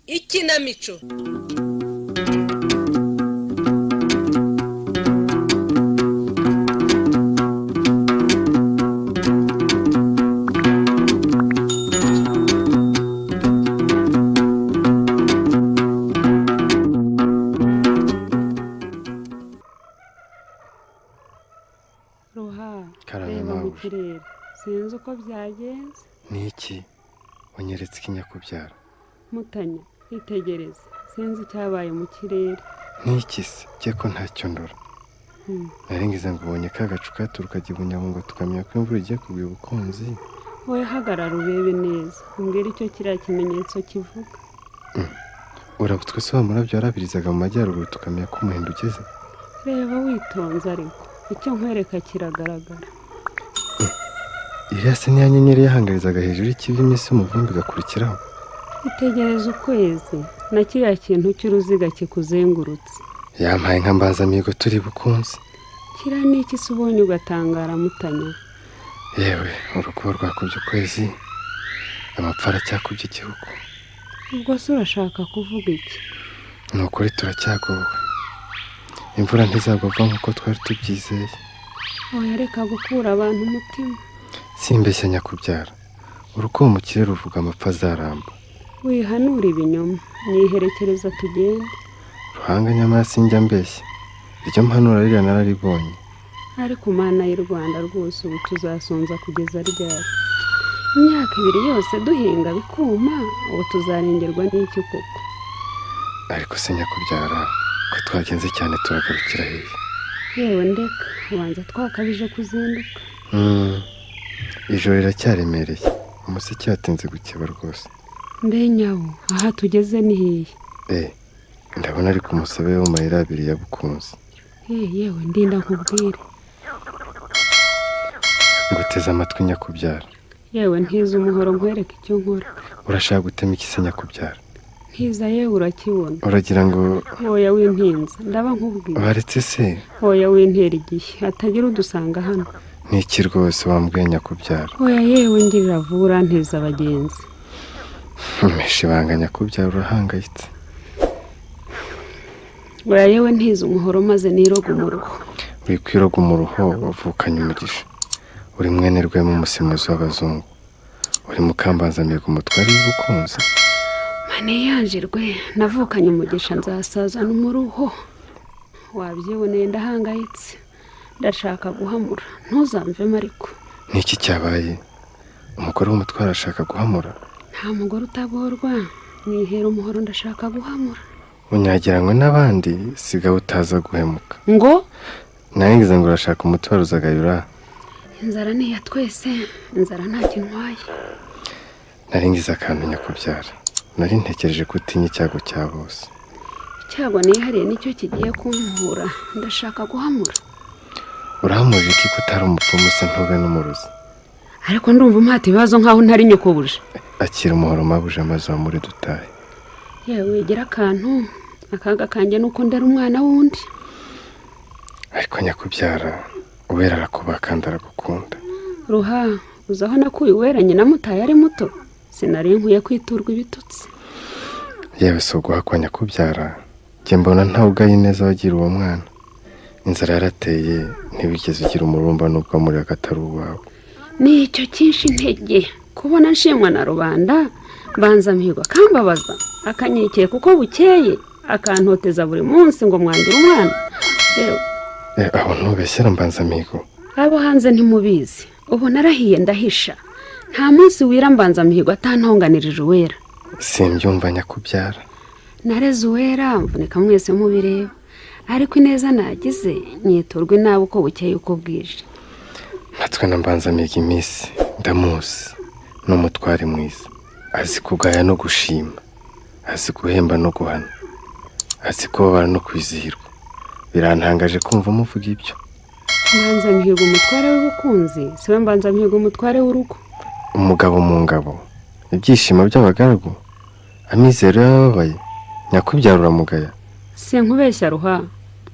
Ikinamico. Ruha, Karame reba mu mabuja. kirere, sinzi uko byagenze. Ni iki unyeretse ikinyakubyara? Mutanya, itegereze, sinzi icyabaye mu kirere. Ni iki se jye ko ntacyo ndora? Naringize ngo ubonye ka gacu katurukaga i Bunyabungo, tukamenya ko imvura igiye kugwa ubukunzi. Wowe hagarara urebe neza, umbwire icyo kiriya kimenyetso kivuga. Urabutswe se wa murabyo warabirizaga mu majyaruguru, tukamenya ko umuhindo ugeze? Reba witonze, ariko icyo nkwereka kiragaragara. Iriya se niya nyenyeri yahangarizaga hejuru y'ikivi iminsi y'umuvumbi igakurikiraho? Itegereze ukwezi na kiriya kintu cy'uruziga kikuzengurutse. Yampaye nka mbanzamihigo, turi bukunzi. Kiriya ni iki se ubonye ugatangara, Mutanya? Yewe, urukubo rwakubye ukwezi, amapfa aracyakubye igihugu. Ubwo se urashaka kuvuga iki? Ni ukuri turacyagowe, imvura ntizagwa vuba nk'uko twari tubyizeye. Oya, reka gukura abantu umutima. Simbeshya nyakubyara, urukubo mu kirere ruvuga amapfa azaramba. Wihanura ibinyoma, nyiherekereza tugende. Ruhanga, nyamara sinjya mbeshya, iryo mpanura ririya nararibonye. Ariko Mana y'u Rwanda rwose, ubu tuzasonza kugeza ryari? Imyaka 2 yose duhinga bikuma, ubu tuzarengerwa n'iki koko? Ariko se nyakubyara, ko twagenze cyane, turagarukira hehe? Yewe ndeka, ubanza twakabije kuzinduka. Ijoro riracyaremereye, umuseke watinze gukeba rwose. Mbe nyawo, aha tugeze ni hehe? Ndabona ari ku musobe wo mu mayira abiri ya Bukunzi. Yewe ndinda nkubwire. Nguteze amatwi nyakubyara. Yewe, ntiza umuhoro nkwereke icyo nkora. Urashaka gutema iki se nyakubyara? Ntiza yewe, urakibona. Uragira ngo? Oya wintinza, ndaba nkubwiye. Baretse se. Oya wintera igihe, hatagira udusanga hano. Niki rwose wambwiye nyakubyara? Oya yewe, ngirira vuba, uranteza abagenzi. Mesha ibanga nyakubyara, urahangayitse. Oya yewe, ntiza umuhoro maze niroga umuruho. Wikwiroga umuruho, wavukanye umugisha, uri mwene Rwema umusemuzi w'abazungu, uri mukambanzamihigo umutware w'ubukunzi. Mane yanje rwe, navukanye umugisha nzasazana umuruho. Wabyiboneye, ndahangayitse, ndashaka guhamura, ntuzamvemo ariko. Niki cyabaye? Umugore w'umutware arashaka guhamura? Nta mugore utagorwa, nihera umuhoro, ndashaka guhamura. Unyagiranywe n'abandi, sigaho utaza guhemuka. Ngo? Naringize ngo urashaka umutwaro uzagayura. Inzara ni iya twese, inzara nta kintwaye. Naringize akantu nyakubyara, nari ntekereje ko utinya icyago cya bose. Icyago nihariye nicyo kigiye kumpura, ndashaka guhamura. Urahamurira iki ko utari umupfumu se, ntube n'umurozi? Ariko ndumva umpata ibibazo nkaho ntari nyokobuje. Akira umuhoro mabuja, maze wamure dutahe. Yewe, gira akantu, akaga kanjye nuko ndera umwana wundi. Ariko nyakubyara, Uwera arakubaha kandi aragukunda. Ruha, uzi aho nakuye Uwera nyina mutaye ari muto? Sinari nkwiye kwiturwa ibitutsi. Yewe, si uguhakwa nyakubyara, njye mbona ntawe ugaye ineza wagira uwo mwana. Inzara yarateye, ntiwigeze ugira umururumba n'ubwo wamuriraga atari uwawe. Nicyo cyinshi intege kubona nshimwa na rubanda, Mbanzamihigo akambabaza, akanyikeka kuko bukeye, akantoteza buri munsi ngo mwangire umwana. Yewe. Aho ntubeshyera Mbanzamihigo? Abo hanze ntimubizi, ubu narahiye ndahisha, nta munsi wira Mbanzamihigo atantonganirije Uwera. Simbyumva nyakubyara. Nareze Uwera mvunika mwese mubireba, ariko ineza nagize nyiturwa inabi uko bukeye uko bwije. Natwe na Mbanzamihigo iminsi ndamuzi, ni umutware mwiza, azi kugaya no gushima, azi guhemba no guhana, azi kubabara no kwizihirwa. Birantangaje kumva umuvuga ibyo. Mbanzamihigo umutware w'ubukunzi siwe Mbanzamihigo umutware w'urugo. Umugabo mu ngabo, ibyishimo by'abagaragu, amizero y'abababaye, nyakubyara uramugaya. Sinkubeshya Ruha,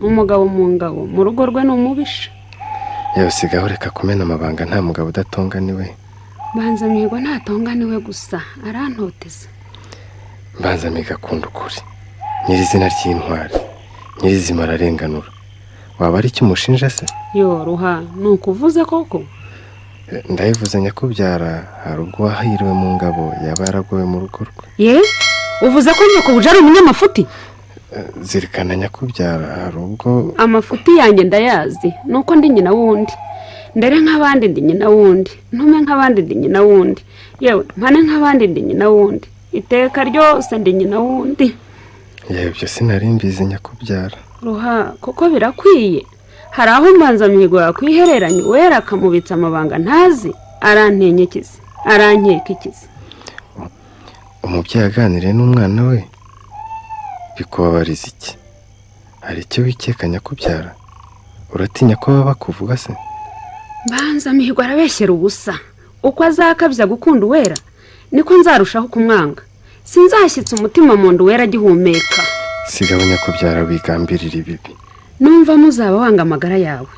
umugabo mu ngabo mu rugo rwe ni umubisha. Yewe sigaho, reka kumena amabanga, nta mugabo udatonganiwe. Mbanzamihigo ntatonganiwe gusa, arantoteza. Mbanzamihigo akunda ukuri, nyirizina ry'intwari, nyirizima ararenganura. Waba ari icyo umushinja se? Yo Ruha, ni ukuvuze koko? Ndabivuze nyakubyara, hari ubwo wahiriwe mu ngabo yaba yaragowe mu rugo rwe. Ye, uvuze ko nyoko ari umunyamafuti? Zirikana nyakubyara, hari ubwo. Amafuti yanjye ndayazi, nuko ndi nyina wundi. Ndere nk'abandi ndi nyina wundi, ntume nk'abandi ndi nyina wundi, yewe mpane nk'abandi ndi nyina wundi, iteka ryose ndi nyina wundi. Yewe ibyo sinari mbizi nyakubyara. Ruha, kuko birakwiye. Hari aho Mbanzamihigo yakwihereranya Uwera akamubitsa amabanga ntazi. Arantenyekize, arankeka ikize. Umubyeyi aganiriye n'umwana we bikubabariza iki? Hari icyo wikeka nyakubyara? Uratinya ko baba bakuvuga se? Mbanzamihigo arabeshyera ubusa. Uko azakabya gukunda Uwera niko nzarushaho kumwanga. Sinzashyitse umutima mu nda Uwera agihumeka. Sigaho nyakubyara, wigambirira ibibi. Numva muzaba wanga amagara yawe.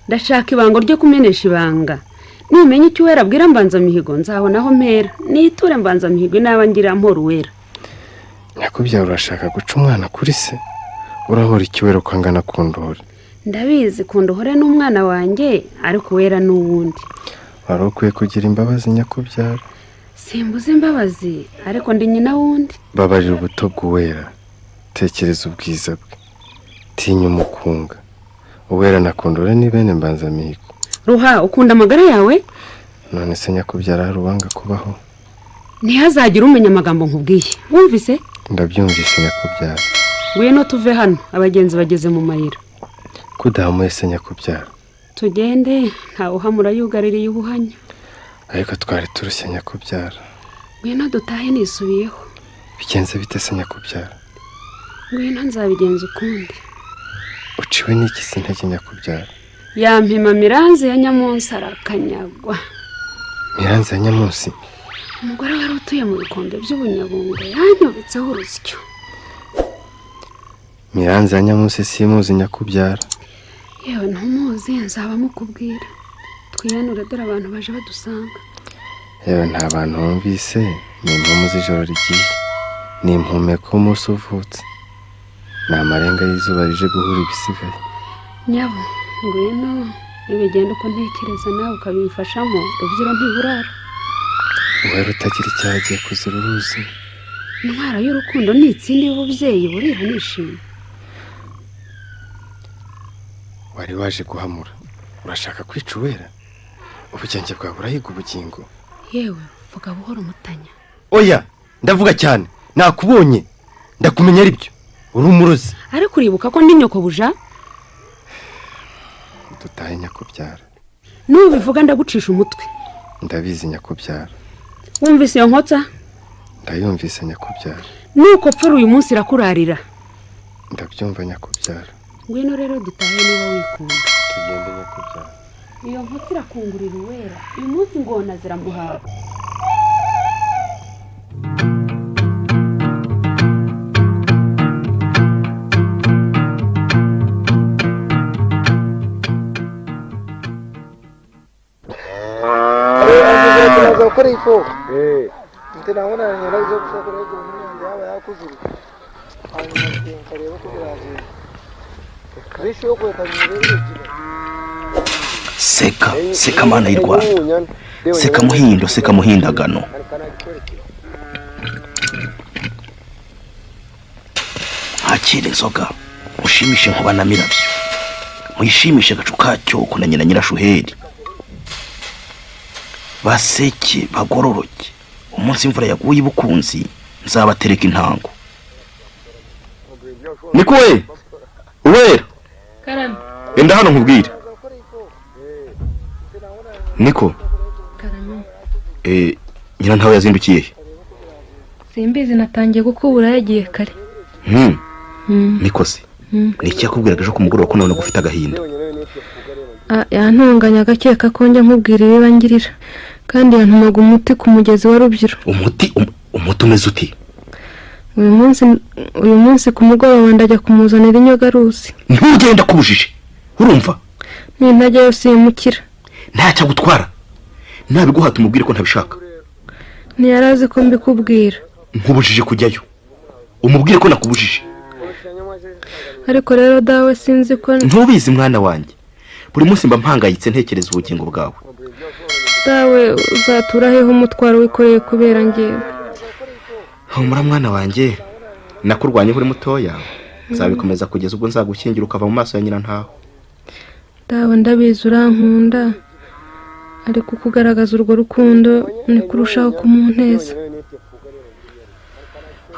Ndashaka ibango ryo kumenesha ibanga. Numenya icyo Uwera abwira Mbanzamihigo, nzabona aho mpera niture Mbanzamihigo inaba ngira mpora Uwera. Nyakubyara, urashaka guca umwana kuri se? Urahora ikiwera ukangana ku ndohore. Ndabizi, kundohore n'umwana wanjye, ariko Uwera n'uwundi. Wari ukwiye kugira imbabazi nyakubyara. Simbuze imbabazi, ariko ndi nyina wundi. Babarira ubuto bw'Uwera, tekereza ubwiza bwe, tinya umukunga. Uwera na Kundore ni bene Mbanzamihigo. Ruha, ukunda amagara yawe? None se nyakubyara, hari uwanga kubaho? Ntihazagire umenya amagambo nkubwiye, wumvise? Ndabyumvise nyakubyara. Ngwino tuve hano, abagenzi bageze mu mayira. Kudahamuye se nyakubyara? Tugende, ntawe uhamura yugaririye ubuhanya. Ariko twari turushye nyakubyara. Ngwino dutahe, nisubiyeho. Bigenze bite se nyakubyara? Ngwino, nzabigenza ukundi. Uciwe n'iki se intege nyakubyara? Yampima Miranzi ya Nyamunsi arakanyagwa. Miranzi ya Nyamunsi? Umugore wari utuye mu bikombe by'ubunyabungo yanyubitseho urusyo. Miranzi ya Nyamunsi simuzi nyakubyara. Yewe ntumuzi, nzaba mukubwira. Twiyanure, dore abantu baje badusanga. Yewe nta bantu wumvise, ni impumu z'ijoro rigiye, ni impumeko y'umunsi uvutse, ni amarenga y'izuba rije guhura ibisigaye. Nyabo, ngwino. Nibigenda uko ntekereza nawe ukabimfashamo, Rubyiro ntiburara. Uwera utagira icyaha agiye kuzira uruzi. Intwaro y'urukundo ni itsindi y'ububyeyi, burira nishimye. Wari waje guhamura, urashaka kwica Uwera? Ubugenge bwawe burahiga ubugingo. Yewe, vuga buhoro umutanya. Oya, ndavuga cyane, nakubonye ndakumenya, ari byo, uri umurozi. Ariko uribuka ko ndi nyokobuja. Dutahe nyakubyara. Nubivuga ndagucisha umutwe. Ndabizi nyakubyara. Wumvise iyo nkotsa? Ndayumvise nyakubyara. Nuko pfura uyu munsi irakurarira. Ndabyumva nyakubyara. Ngwino rero dutahe niba wikunda. Tugende nyakubyara. Iyo nkotsa irakungurira Uwera uyu munsi, ngona ziramuhaga. Gukora ifu nabona nyirazo gushaka yaba yakuzura, hanyuma nkareba uko biragenda. Seka, seka mana y'u Rwanda, seka muhindo, seka muhindagano. Hakira inzoga ushimishe nkuba na Mirabyo, muyishimishe agacu ka Cyoko na nyina Nyirashuheri. Baseke bagororoke, umunsi imvura yaguye ibukunzi nzabatereka intango. Niko we Uwera? Karame. Enda hano nkubwire. Niko. Karame. Nyina ntawe yazindukiye he? Simbizi, natangiye gukubura yagiye kare. Niko se Ni iki yakubwiraga ejo ku mugoroba ko nabona ufite agahinda? Yantunganya agakeka ko njya nkubwira ibiba ngirira, kandi yantumaga umuti ku mugezi wa Rubyiro. Umuti umuti umeze uti? Uyu munsi ku mugoroba ndajya kumuzanira inyogaruzi. Ntugenda kubujije, urumva? Nintajyayo simukira. Ntacyo agutwara, nabiguhata umubwire ko ntabishaka. Ntiyari azi ko mbikubwira. Nkubujije kujyayo, umubwire ko nakubujije. Ariko rero dawe sinzi ko ntubizi mwana wanjye, buri munsi mba mpangayitse ntekereza ubugingo bwawe. Dawe uzatura hehe umutwaro wikoreye kubera ngewe? Humura mwana wanjye, nakurwanya uri mutoya, nzabikomeza kugeza ubwo nzagukingira ukava mu maso ya nyina ntaho. Dawe ndabizi urankunda, ariko kugaragaza urwo rukundo ni kurushaho kumunteza.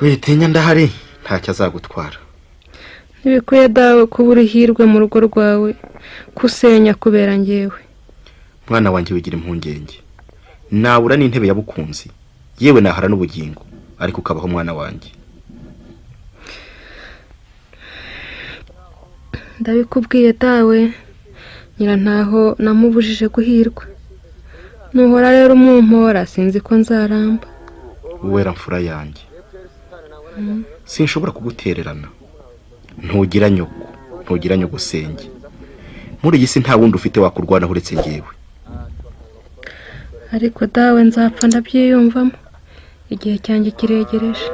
Witinya ndahari, ntacyo azagutwara. Ntibikwiye dawe kuba uri hirwe mu rugo rwawe kusenya kubera ngewe. Mwana wanjye wigira impungenge, nabura n'intebe ya bukunzi, yewe nahara n'ubugingo, ariko ukabaho mwana wanjye. Ndabikubwiye dawe, nyirantaho namubujije guhirwa. Nuhora rero umumpora sinzi ko nzaramba. Wera mfura yanjye, sinshobora kugutererana. Ntugira nyoko, ntugira nyogosenge. Muri iyi si nta wundi ufite wakurwanaho uretse ngewe. Ariko dawe nzapfa ndabyiyumvamo, igihe cyanjye kiregereje.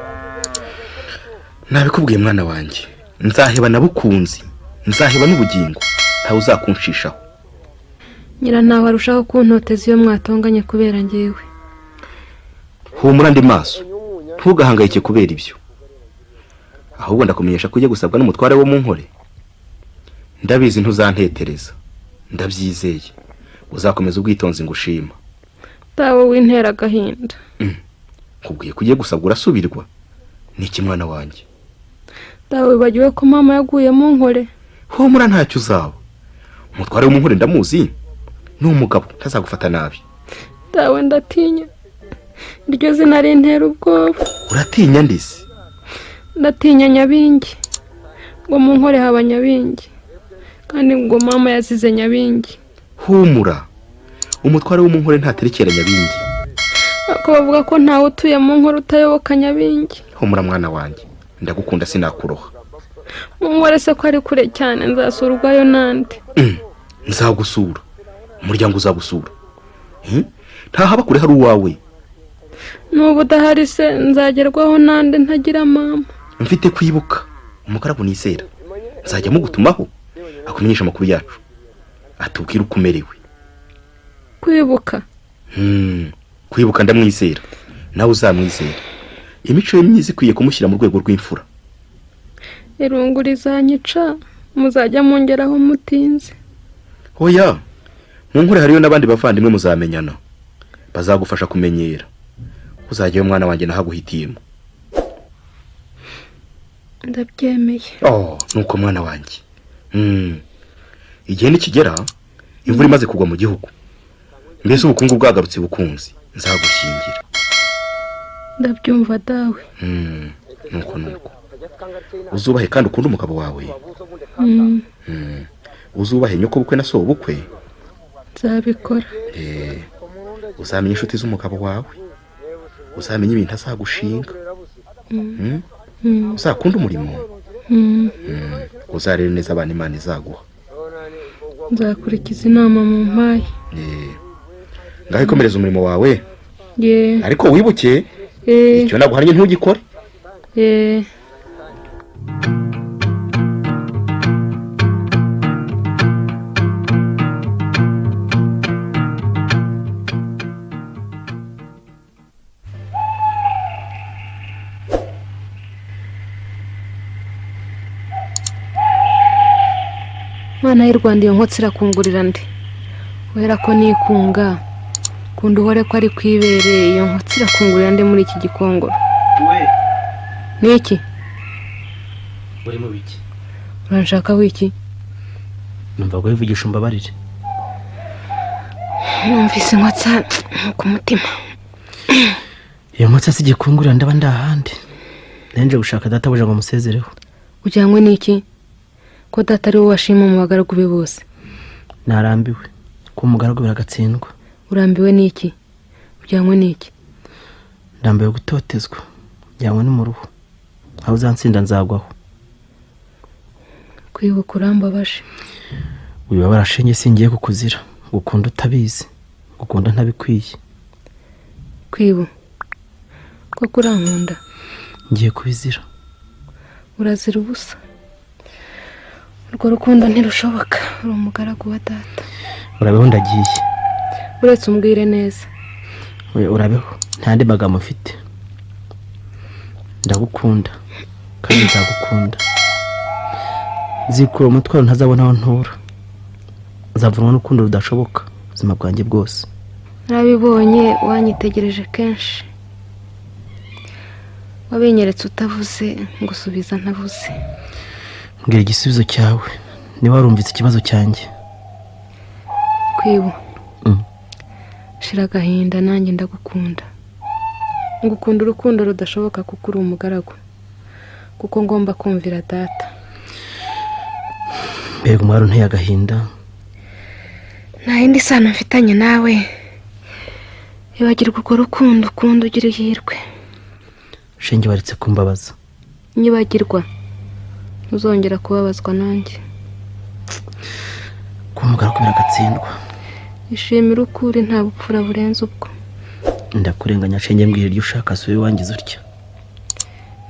Nabikubwiye mwana wanjye, nzaheba na bukunzi, nzaheba n'ubugingo, ntawe uzakunshishaho. Nyirantaho arushaho kuntoteza iyo mwatonganye kubera ngewe. Humura andi maso, ntugahangayike kubera ibyo. Ahubwo ndakumenyesha ko ujye gusabwa n'umutware wo mu nkore. Ndabizi ntuzantetereza, ndabyizeye. Uzakomeza ubwitonzi ngushima. Dawe wintera agahinda. Nkubwiye ko ugiye gusabwa urasubirwa. Niki mwana wanjye? Dawe wibagiwe ko mama yaguye mu nkore. Humura ntacyo uzaba. Umutware wo mu nkore ndamuzi, ni umugabo ntazagufata nabi. Dawe ndatinya, iryo zina rintera ubwoba. Uratinya ndisi? Ndatinya Nyabingi, ngo mu nkore haba Nyabingi, kandi ngo mama yazize Nyabingi. Humura, umutware wo mu nkore ntaterekera Nyabingi. Ariko bavuga ko ntawe utuye mu nkore utayoboka Nyabingi. Humura mwana wanjye, ndagukunda sinakuroha. Mu nkore se ko ari kure cyane, nzasurwayo nande? Nzagusura, umuryango uzagusura. Ntahaba kure hari uwawe. Nuba udahari se nzagerwaho nande ntagira mama? Mfite kwibuka umugaragu nizera, nzajya mugutumaho akumenyesha amakuru yacu, atubwire uko umerewe. Kwibuka? Kwibuka ndamwizera, nawe uzamwizera. Imico ye myiza ikwiye kumushyira mu rwego rw'imfura. Irungu rizanyica, muzajya mungeraho mutinze. Oya, mu nkore hariyo n'abandi bavandimwe muzamenyana, bazagufasha kumenyera. Uzajyayo mwana wanjye nahaguhitiyemo. Ndabyemeye. Oh, nuko mwana wanjye. Igihe nikigera, imvura imaze kugwa mu gihugu, mbese ubukungu bwagarutse bukunzi, nzagushyingira. Ndabyumva dawe. Nuko nuko uzubahe kandi ukunde umugabo wawe. Uzubahe nyoko bukwe na so bukwe. Nzabikora. Uzamenye inshuti z'umugabo wawe, uzamenye ibintu azagushinga. Uzakunda umurimo. Uzarere neza abana Imana izaguha. Nzakurikiza inama mu mpaye. Ngaho ikomereza umurimo wawe. Ariko wibuke icyo naguhannye ntugikore. Mwana y'u Rwanda, iyo nkotsi irakungurira nde? Wera ko nikunga kunda uhore ko ari kwibere, iyo nkotsi irakungurira nde muri iki gikongoro? Niki? Uri mu biki? Uranshaka wiki? Numva ko wivugisha umbabarire. Numvise inkotsa ku mutima. Iyo nkotsa si igikungurira ndaba ndahandi. Nanje gushaka databuja ngo musezereho. Ujyanywe n'iki? Ko data ari wowe washima mu bagaragu be bose. Narambiwe kuba umugaragu, biragatsindwa. Urambiwe n'iki? Ujyanywe n'iki? Ndambiwe gutotezwa, njyanywe n'umuruho. Aho uzansinda nzagwaho. Kwibuka, urambabaje. Wibabara shenge, singiye kukuzira. Gukunda utabizi, gukunda ntabikwiye. Kwibu, koko urankunda? Ngiye kubizira. Urazira ubusa, urwo rukundo ntirushoboka. Uri umugaragu wa data. Urabeho, ndagiye. Uretse umbwire neza. Oya, urabeho, nta yandi magambo mfite. Ndagukunda kandi nzagukunda. Nzikura umutwaro ntazabona aho ntura. Nzavunwa n'urukundo rudashoboka ubuzima bwanjye bwose. Narabibonye, wanyitegereje kenshi, wabinyeretse utavuze, ngusubiza ntavuze. Mbwira igisubizo cyawe niba warumvise ikibazo cyanjye. Kwibu, shira agahinda, nanjye ndagukunda. Ngukunda urukundo rudashoboka kuko uri umugaragu, kuko ngomba kumvira data. Mbega umwari unteye agahinda! Nta yindi sano mfitanye nawe. Ibagirwa urwo rukundo ukunda, ugira ihirwe. Shenge, waretse kumbabaza. Nyibagirwa, ntuzongera kubabazwa nanjye. Kuba umugaragu biragatsindwa. Ishimire uko uri, nta bupfura burenze ubwo. Ndakurenganya shenge, mbwira iryo ushaka, si wowe wangize utya.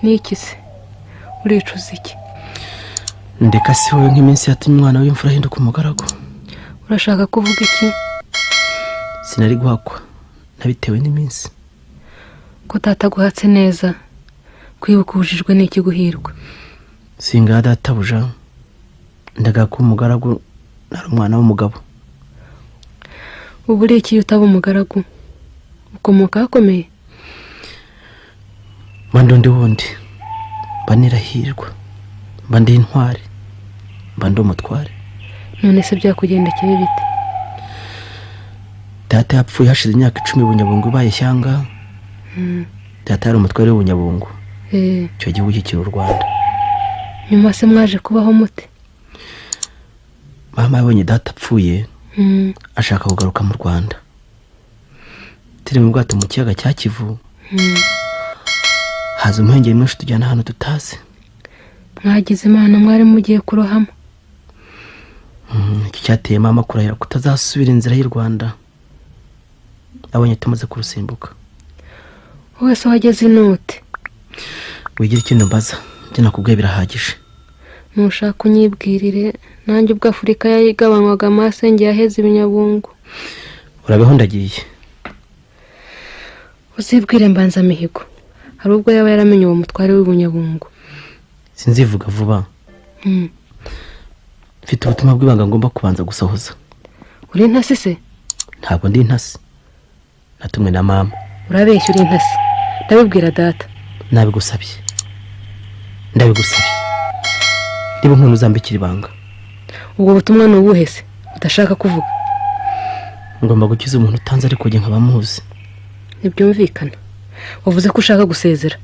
N'iki se? Uricuza iki? Ndeka, si wowe nk'iminsi yatumye umwana w'imfura ahinduka umugaragu. Urashaka kuvuga iki? Sinari guhakwa nabitewe n'iminsi. Ko data aguhatse neza, kwibuka, ubujijwe n'iki guhirwa? Singaha databuja, ndagaha kuba umugaragu nari umwana w'umugabo. Ubu uri iki iyo utaba umugaragu? Ukomoka ahakomeye. Mba ndi undi wundi, mba nirahirwa, mba ndi intwari, mba ndi umutware. None se byakugendekeye bite? Data yapfuye hashize imyaka 10 Bunyabungo ibaye ishyanga. Data yari umutware w'Ubunyabungo, icyo gihugu kikiri u Rwanda. Nyuma se mwaje kubaho mute? Mama yabonye data apfuye, ashaka kugaruka mu Rwanda. Turi mu bwato mu kiyaga cya Kivu, haza umuhengeri mwinshi tujyana ahantu tutazi. Mwagize Imana, mwari mugiye kurohama. Iki cyateye mama kurahira kutazasubira inzira y'u Rwanda abonye tumaze kurusimbuka. Wese wageze inute? Wigira ikintu mbaza, ibyo nakubwiye birahagije. Nushaka unyibwirire nanjye. Ubwo Afurika yayigabanywaga, amasenge yaheze ibinyabungo. Urabeho, ndagiye. Uzibwire Mbanzamihigo, hari ubwo yaba yaramenye uwo mutware w'ibunyabungo. Sinzivuga vuba. Mfite ubutumwa bw'ibanga ngomba kubanza gusohoza. Uri intasi se? Ntabwo ndi intasi, natumwe na mama. Urabeshya, uri intasi. Ndabibwira data. Nabigusabye, ndabigusabye, niba umuntu uzambikira ibanga. Ubwo butumwa ni ubuhe se udashaka kuvuga? Ngomba gukiza umuntu utanze, ariko njye nkaba muzi. Ntibyumvikana, wavuze ko ushaka gusezera.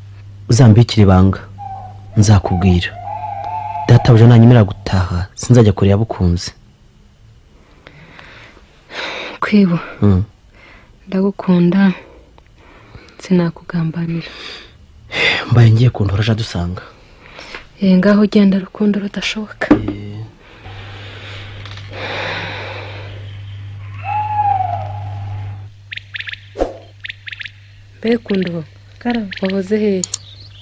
Uzambikira ibanga nzakubwira. Databuja nanyemerera gutaha, sinzajya kure ya Bukunzi. Kwibu, ndagukunda, sinakugambanira. Mbaye ngiye kundora aje adusanga. Ngaho ugenda, rukundo rudashoboka. Mbe kunduho, wahoze hehe?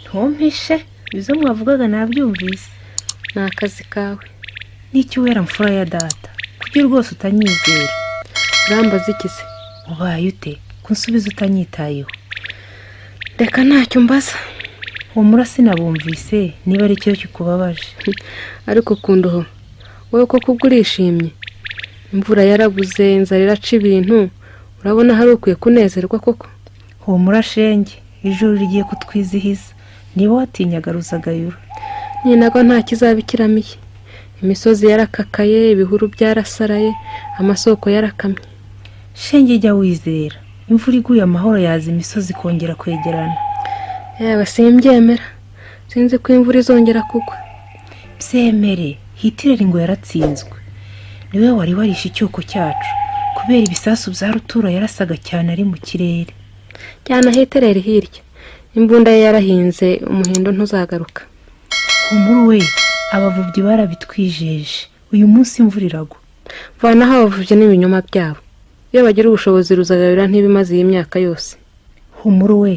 Ntumpishe, ibyo mwavugaga nabyumvise. Ni akazi kawe. N'icyo wera mfura ya data, kuki rwose utanyizera? Urambaza iki se? Ubaye ute kunsubiza utanyitayeho? Reka, ntacyo mbaza. Humura, sinabumvise niba ari cyo kikubabaje. Ariko kunduho, wowe koko ubwo urishimye? Imvura yarabuze, inzara iraca ibintu, urabona hari ukwiye kunezerwa koko? Humura shenge, ijuru rigiye kutwizihiza. Niba watinyaga ruzagayura. Ninago nta kizaba ikiramiye. Imisozi yarakakaye, ibihuru byarasaraye, amasoko yarakamye. Shenge, jya wizera, imvura iguye amahoro yaza, imisozi ikongera kwegerana. Yewe, simbyemera, sinzi ko imvura izongera kugwa. Byemere, Hitireri ngo yaratsinzwe, niwe wari warishe icyoko cyacu kubera ibisasu bya rutura, yarasaga cyane ari mu kirere. Cyane Hitireri hirya, imbunda ye yarahinze umuhindo ntuzagaruka. Humura we, abavubyi barabitwijeje, uyu munsi imvura iragwa. Vanaho abavubyi n'ibinyoma byabo, iyo bagira ubushobozi Ruzagayura ntibimaze iyi myaka yose. Humura we,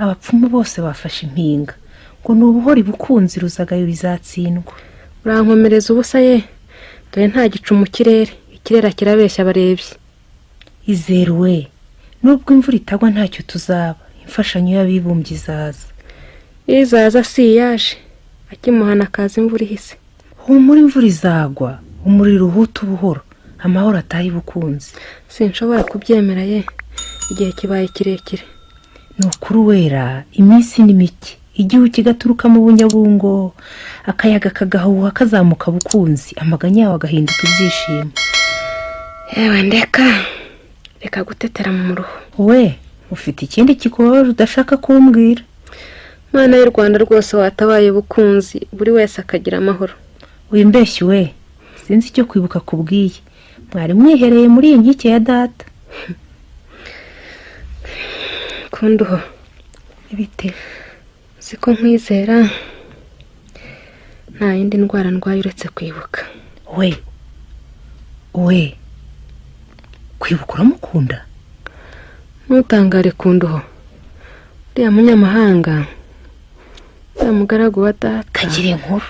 abapfumu bose bafashe impinga ngo ni ubuhori bukunzi, Ruzagayura izatsindwa. Urankomereza ubusa ye, dore nta gicu mu kirere, ikirere kirabeshya abarebyi. Izere we, nubwo imvura itagwa ntacyo tuzaba, imfashanyo y'abibumbye izaza. Izaza si iyaje, akimuhana akaza imvura ihise. Humura imvura izagwa, umuriro uhuta buhoro, amahoro atahe ibukunzi. Sinshobora kubyemera ye, igihe kibaye kirekire. Ni ukuri wera, iminsi ni mike igihu kigaturuka mu Bunyabungo, akayaga kagahuha kazamuka bukunzi, amaganya yawe agahinduka ibyishimo. Yewe ndeka, reka gutetera mu muruho. We ufite ikindi kikubabaje udashaka kumbwira? Mana y'u Rwanda rwose watabaye bukunzi, buri wese akagira amahoro. Wimbeshyi we, sinzi icyo kwibuka kubwiye, mwari mwihereye muri iyi nkike ya data. Kunduho ibite? Siko nkwizera, nta yindi ndwara ndwaye uretse kwibuka. We we, kwibuka uramukunda? Ntutangare Kunduho, uriya munyamahanga, uriya mugaragu wa data. Kagire inkuru.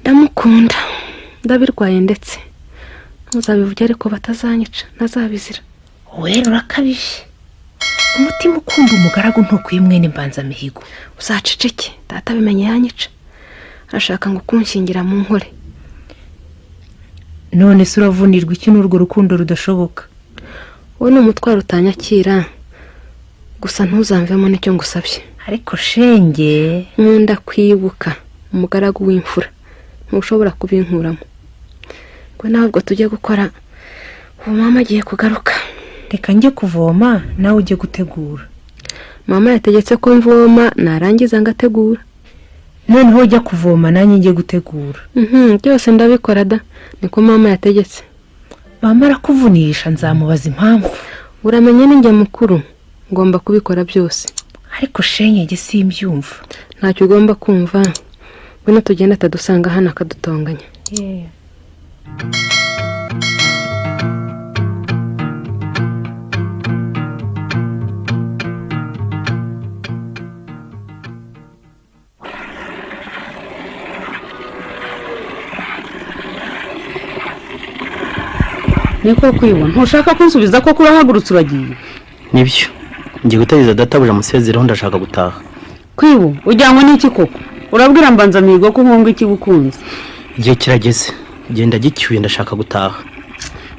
Ndamukunda, ndabirwaye ndetse ntuzabivuge ariko batazanyica, ntazabizira. Wera urakabije, umutima ukunda umugaragu ntukwiye mwene Mbanzamihigo. Uzaceceke, data abimenye yanyica, arashaka ngo kunshyingira mu nkore. None se uravunirwa iki n'urwo rukundo rudashoboka? Wowe ni umutwaro utanyakira, gusa ntuzamvemo nicyo ngusabye. Ariko shenge, nkunda kwibuka umugaragu w'imfura, ntushobora kubinkuramo. Ngo ntabwo tujye gukora ubu, mama agiye kugaruka. Reka njye kuvoma nawe ujye gutegura. Mama yategetse ko mvoma narangiza ngategura. Noneho ujya kuvoma nanjye njye gutegura. Byose ndabikora da, niko mama yategetse. Mama arakuvunisha, nzamubaza impamvu. Uramenye ninjye mukuru, ngomba kubikora byose. Ariko shenge njye simbyumva. Ntacyo ugomba kumva, ngwino tugende atadusanga hano akadutonganya. Niko kwibona ntushaka kunsubiza koko, urahagurutse uragiye. Nibyo, ngiye gutegereza databuja amusezereho, ndashaka gutaha. Kwibu ujyanywe n'iki koko? Urabwira Mbanzamihigo ko uhunga iki bukunzi? Igihe kirageze, genda gicyuye, ndashaka gutaha.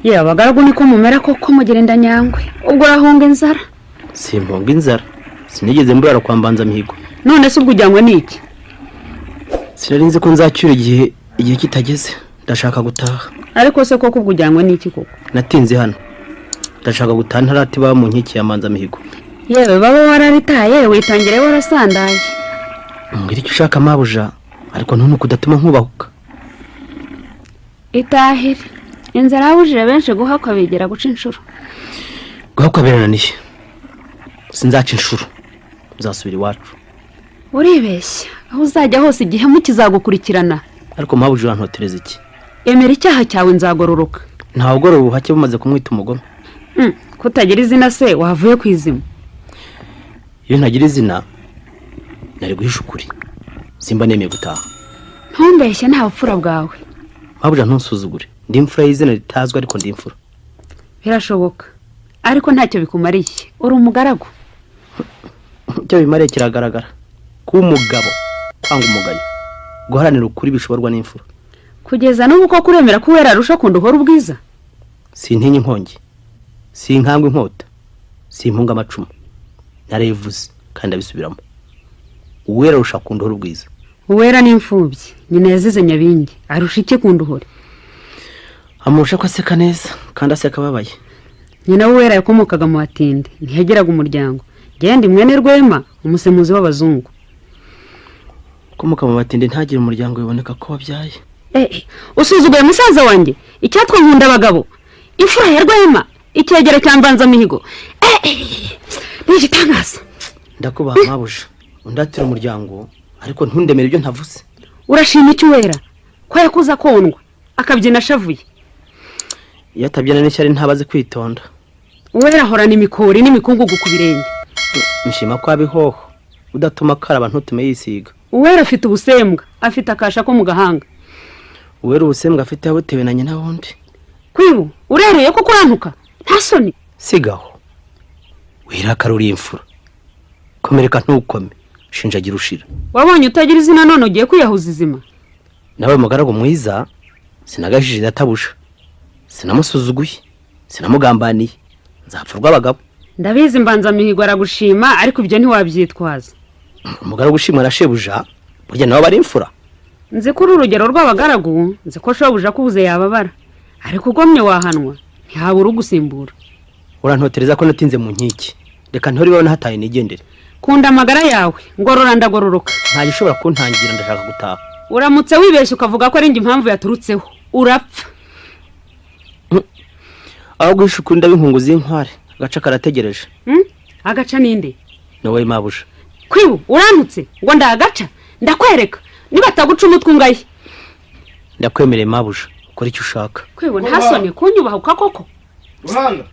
Yewe abagaragu niko mumera koko, mugenda nyangwe, ubwo urahunga inzara? Simpunga inzara, sinigeze mburara kwa Mbanzamihigo. None se ubwo ujyanywe n'iki? Sinari nzi ko nzacyura igihe kitageze, ndashaka gutaha. Ariko se koko ubwo ujyanywe n'iki koko? Natinze hano, ndashaka gutaha ntaratiba mu nkiki ya Mbanzamihigo. Yewe baba wararitaye, witangire warasandaye. Mbwira icyo ushaka mabuja, ariko ntunuke udatuma nkubahuka. Itahire, inzara yabujije benshi guhakwa bigira guca inshuro. Guhakwa birananiye, sinzaca inshuro, nzasubira iwacu. Uribeshya, aho uzajya hose igihemu kizagukurikirana. Ariko mabuja urantotereza iki? Emera icyaha cyawe nzagororoka. Ntawe ugorora ubuhake bumaze kumwita umugome. Kutagira izina se wavuye ku izima? Iyo ntagira izina nari guhisha ukuri, simba nemeye gutaha. Ntumbeshye, nta bupfura bwawe. Mabuja ntusuzugure, ndi imfura y'izina ritazwi ariko ndi imfura. Birashoboka ariko ntacyo bikumariye, uri umugaragu. Icyo bimariye kiragaragara, kuba umugabo, kwanga umugayo, guharanira ukuri bishoborwa n'imfura. Kugeza n'ubu koko uremera ko uwera arusha kunda uhora ubwiza? Sintinya inkongi, sinkangwa inkota, simpunga amacumu, narayivuze kandi ndabisubiramo, uwera arusha kunda uhora ubwiza. Uwera ni imfubyi, nyina yazize Nyabingi, arusha iki kunda uhora? Amurusha ko aseka neza kandi aseka ababaye. Nyina w'uwera yakomokaga mu batindi, ntiyageraga umuryango. Genda mwene Rwema, umusemuzi w'abazungu. Ko Ukomoka mu batindi ntagire umuryango biboneka ko wabyaye. Usuzuguye musaza wanjye icyatwa nkunda abagabo, imfura ya Rwema, icyegera cya Mbanzamihigo. Ni igitangaza. Ndakubaha mabuja, undatira umuryango, ariko ntundemere ibyo ntavuze. Urashima icyo Uwera ko yakuze akondwa, akabyina ashavuye? Iyo atabyina n'ishyari ntabaze kwitonda. Uwera ahorana imikori n'imikungugu ku birenge. Nshima ko abihoho udatuma akaraba ntutume yisiga. Uwera afite ubusembwa, afite akasha ko mu gahanga. Uwera ubusembwa afite yabutewe na nyina wundi. Kwibu, ureruye ko kurantuka nta soni? Sigaho wirakara, uri imfura, komereka ntukome, shinjagira ushira. Wabonye utagira izina none ugiye kwiyahuza izima. Nawe mugaragu mwiza, sinagajije databusha, sinamusuzuguye, sinamugambaniye, nzapfa urw'abagabo. Ndabizi, Mbanzamihigo aragushima, ariko ibyo ntiwabyitwaza. Umugaragu ushimwa na shebuja burya nawe aba ari imfura. Nzi ko uri urugero rw'abagaragu, nzi ko shobuja akubuze yababara, ariko ugomye wahanwa, ntihabura ugusimbura. Urantotereza ko natinze mu nkiki, reka ntore iwawe nahataye nigendere. Kunda amagara yawe, ngorora ndagororoka. Nta gishobora kuntangira, ndashaka gutaha. Uramutse wibeshye ukavuga ko ari njye impamvu yaturutseho, urapfa. Aho guhisha ukuri ndaba z'inkware, agaca karategereje. Agaca ninde? Ni wowe mabuja. Kwibu, urantutse ngo ndagaca? Ndakwereka nibataguca umutwe ungaye. Ndakwemereye mabuja, ukora icyo ushaka. Kwibu, ntasoni kunyubahuka koko? Ruhanga.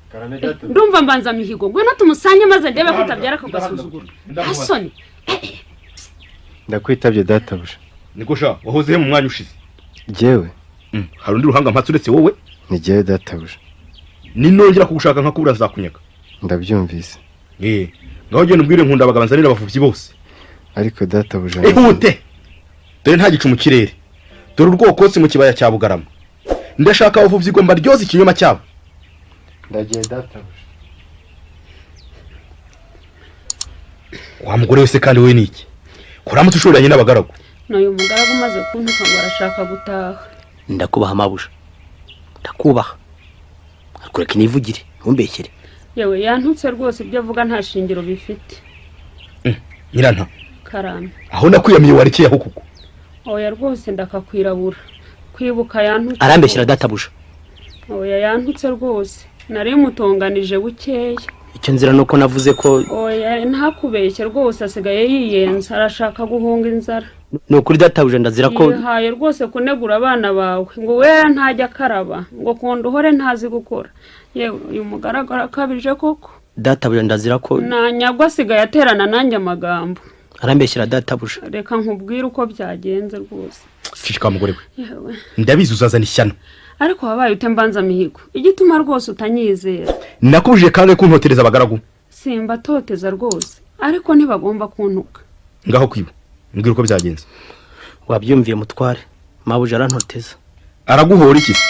Ndumva Mbanzamihigo, ngwino tumusange maze ndebe ko utabyara akagasuzuguro, ntasoni. Ndakwitabye databuja. Niko sha, wahoze he mu mwanya ushize? Jyewe? Hari undi ruhanga mpatse uretse wowe? Ni jyewe databuja. Ninongera kugushaka nkakubura nzakunyaga. Ndabyumvise. Ngaho genda ubwire nkunda abagabo nzanira abavubyi bose. Ariko databuja. Ihute, dore nta gicu mu kirere, dore urwokotsi mu kibaya cya Bugarama. Ndashaka abavubyi ngo mbaryoze ikinyoma cyabo. Ndagiye databuja. Wa mugore wese kandi wowe ni iki kuramutse ushoreranye n'abagaragu? N'uyu mugaragu umaze kuntuka ngo arashaka gutaha. Ndakubaha mabuja, ndakubaha, ariko reka nivugire, ntumbeshyere. Yewe, yantutse rwose, ibyo avuga nta shingiro bifite. Nyiranta. Karame. Aho nakwiyamiye warekeye aho kuko. Oya rwose, ndakakwirabura kwibuka, yantutse. Arambeshyera databuja. Oya, yantutse rwose, nari mutonganije bukeya. Icyo nzira ni uko navuze ko. Oya, ntakubeshye rwose, asigaye yiyenza, arashaka guhunga inzara. Ni ukuri databuja, ndazira ko. Yihaye rwose kunegura abana bawe ngo wera ntajya akaraba, ngo kunda uhore ntazi gukora. Yewe, uyu mugaragu arakabije koko. Databuja, ndazira ko. Nanyagwa asigaye aterana nanjye amagambo. Arambeshyera databuja. Reka nkubwire uko byagenze rwose. Cicika mugore we. Yewe. Ndabizi uzazana ishyano. Ariko wabaye ute Mbanzamihigo, igituma rwose utanyizera? Nakubujije kandi kuntotereza abagaragu. Simba toteza rwose, ariko ntibagomba kuntuka. Ngaho kwiba, mbwira uko byagenze. Wabyumviye mutware, mabuja arantoteza. Araguhora iki se?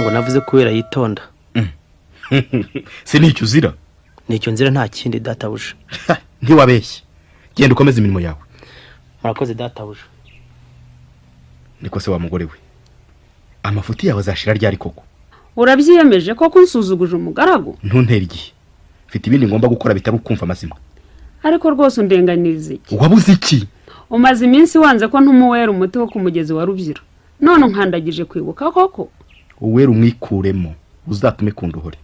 Ngo navuze kubera yitonda. Se nicyo uzira? Nicyo nzira, nta kindi databuja. Ntiwabeshye, genda ukomeze imirimo yawe. Murakoze databuja. Niko se wa mugore we, amafuti yawe azashira ryari koko? Urabyiyemeje koko, unsuzuguje umugaragu? Ntuntere igihe, mfite ibindi ngomba gukora bitari ukumva amazima. Ariko rwose undenganiriza iki? Wabuze iki? Umaze iminsi wanze ko ntumuwera umuti wo ku mugezi wa Rubyiro, none unkandagije kwibuka koko? Uwera umwikuremo, uzatume kunduhore.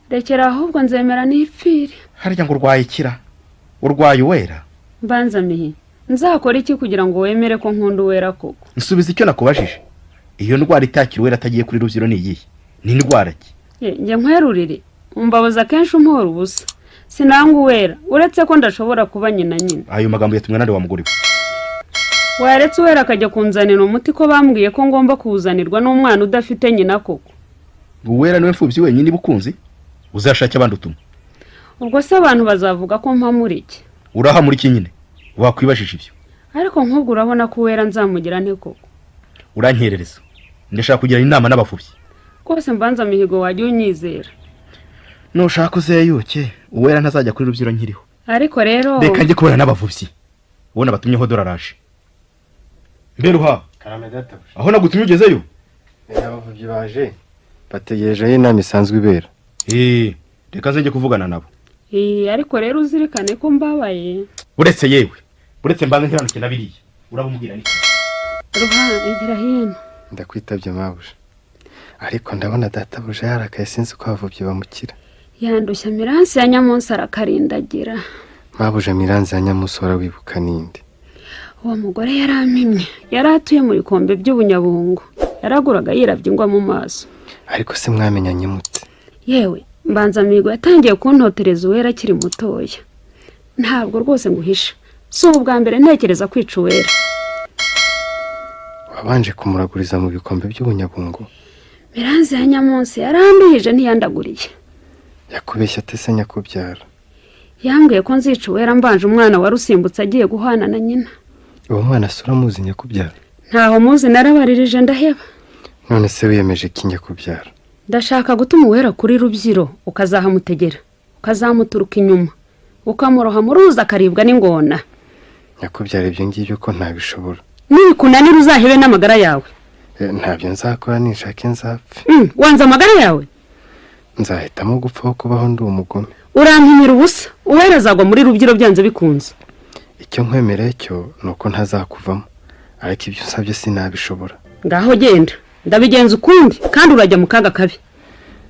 Rekera ahubwo, nzemera nipfire. Harya ngo urwaye ikira? Urwaye uwera? Mbanzamihi, nzakora iki kugira ngo wemere ko nkunda uwera koko? Nsubiza icyo nakubajije, iyo ndwara itakira uwera atagiye kuri Rubyiro ni iyihe? Ni indwara ki? Njye nkwerurire, umbabaza kenshi umuhora ubusa. Sinanga uwera, uretse ko ndashobora kuba nyina nyine. Ayo magambo yatumwe nande wa mugore we? Waretse uwera akajya kunzanira umuti, ko bambwiye ko ngomba kuwuzanirwa n'umwana udafite nyina koko? Uwera niwe mfubyi wenyine ibukunzi? Uzashake abandi utuma. Ubwo se abantu bazavuga ko mpamura iki? Uraha muri iki nyine, wakwibajije ibyo. Ariko nk'ubwo urabona ko uwera nzamugira nte koko? Urankerereza, ndashaka kugirana inama n'abavubyi. Rwose Mbanzamihigo, wajya unyizera. Nushaka uzeyuke, uwera ntazajya kuri Rubyiro nkiriho. Ariko rero. Reka njye kubona n'abavubyi, ubona batumyeho dore araje. Mberuha. Karame databuja. Aho nagutumye ugezeyo? Abavubyi baje, bategereje aho inama isanzwe ibera. Reka nze njye kuvugana nabo. Ariko rero uzirikane ko mbabaye. Uretse yewe, uretse mbanze nkiranuke na biriya. Urabumubwira ni Ruha, igira hino. Ndakwitabye mabuja, ariko ndabona databuja yarakaye, sinzi ko abavubyi bamukira. Yandushya Miransi ya Nyamunsi arakarindagira. Mabuja, Miranzi ya Nyamunsi wibuka ninde? Uwo mugore yarampimye, yari atuye mu bikombe by'ubunyabungo, yaraguraga yirabye ingwa mu maso. Ariko se mwamenyanye mute? Yewe, Mbanzamihigo yatangiye kuntotereza Uwera akiri mutoya. Ntabwo rwose nguhisha, si ubu bwa mbere ntekereza kwica Uwera. Wabanje kumuraguriza mu bikombe by'ubunyabungo? Miranzi ya Nyamunsi yaranduhije, ntiyandaguriye. Yakubeshya ate se, nyakubyara? Yambwiye ko nzica Uwera mbanje umwana wari usimbutse agiye guhana na nyina. Uwo mwana se uramuzi, nyakubyara? Ntaho muzi, narabaririje ndaheba. None se wiyemeje iki, nyakubyara? Ndashaka gutuma Uwera kuri Rubyiro, ukazahamutegera, ukazamuturuka inyuma, ukamuroha mu ruzi akaribwa n'ingona. Nyakubyara, ibyo ngibyo ko ntabishobora. Nibikunanira uzahebe n'amagara yawe. Ntabyo nzakora, ninshake nzapfe. Wanze amagara yawe? Nzahitamo gupfa aho kubaho ndi umugome. Urampimira ubusa, Uwera azagwa muri Rubyiro byanze bikunze. Icyo nkwemereye cyo ni uko ntazakuvamo, ariko ibyo usabye sinabishobora. Ngaho genda, ndabigenza ukundi kandi urajya mu kaga kabi.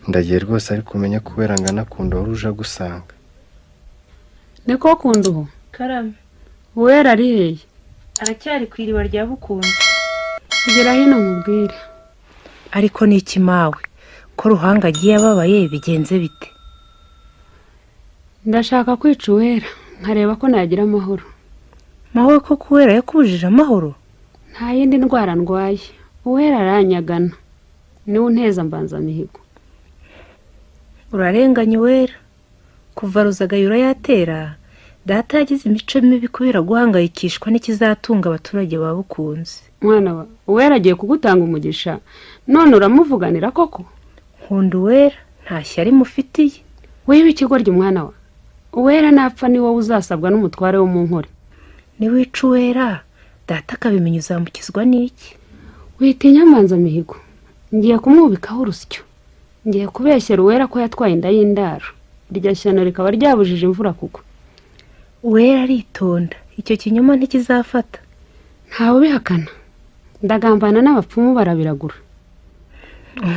Ndagiye rwose, ariko umenya ko Uwera ngana kunda wari uje agusanga. Niko Kunduho. Karame. Uwera ari hehe? Aracyari ku iriba rya Bukunzi. Gera hino nkubwire. Ariko ni iki mawe, ko Ruhanga agiye ababaye, bigenze bite? Ndashaka kwica Uwera nkareba ko nagira amahoro. Mawe, ko Uwera yakubujije amahoro? Nta yindi ndwara ndwaye, Uwera aranyagana, niwe unteza Mbanzamihigo. Urarenganya Uwera. Kuva Ruzagayura yatera, data yagize imico mibi kubera guhangayikishwa n'ikizatunga abaturage ba Bukunzi. Mwana wa, Uwera agiye kugutanga umugisha none uramuvuganira koko? Nkunda Uwera, nta shyari mufitiye. Wiba ikigoryi mwana wa, Uwera napfa ni wowe uzasabwa n'umutware wo mu Nkore. Niwica Uwera data akabimenya, uzamukizwa n'iki? Witinya Mbanzamihigo, ngiye kumwubikaho urusyo, ngiye kubeshyera Uwera ko yatwaye inda y'indaro, iryo shyano rikaba ryabujije imvura kugwa. Uwera aritonda, icyo kinyoma ntikizafata. Ntawe ubihakana, ndagambana n'abapfumu barabiragura.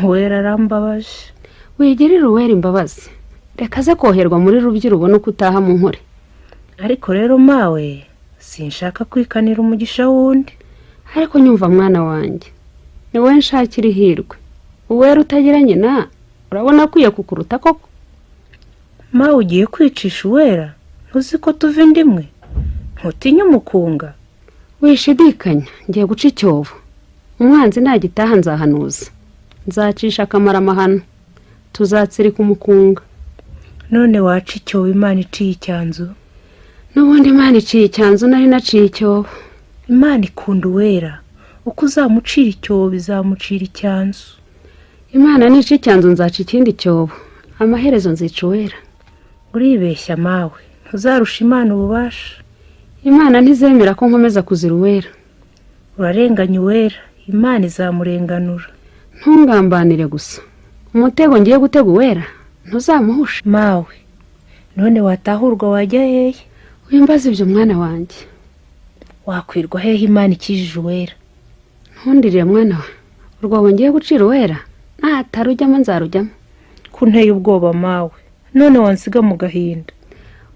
Uwera arambabaje. Wigirire Uwera imbabazi, reka aze koherwa muri Rubyiro ubone uko utaha mu Nkore. Ariko rero mawe, sinshaka kwikanira umugisha w'undi. Ariko nyumva mwana wanjye, ni wowe nshakira ihirwe. Uwera utagira nyina urabona akwiye kukuruta koko? Mawe, ugiye kwicisha Uwera? Ntuzi ko tuva inda imwe? Ntutinya umukunga? Wishidikanya, ngiye guca icyobo, umwanzi nagitaha nzahanuza, nzacisha akamara amahano, tuzatsirika umukunga. None waca icyobo Imana iciye icyanzu? N'ubundi Imana iciye icyanzu, nari naciye icyobo. Imana ikunda Uwera, uko uzamucira icyobo bizamucira icyanzu. Imana nica icyanzu nzaca ikindi cyobo, amaherezo nzica Uwera. Uribeshya mawe, ntuzarusha Imana ububasha. Imana ntizemera ko nkomeza kuzira Uwera. Urarenganya Uwera, Imana izamurenganura. Ntungambanire gusa, umutego ngiye gutega Uwera ntuzamuhusha. Mawe, none watahurwa wajya hehe? Wimbaza ibyo mwana wanjye. Wakwirwa hehe Imana ikijije Uwera? Ntundirire mwana we, urwobo ngiye gucira Uwera natarujyamo nzarujyamo. Kunteye ubwoba mawe, none wansiga mu gahinda.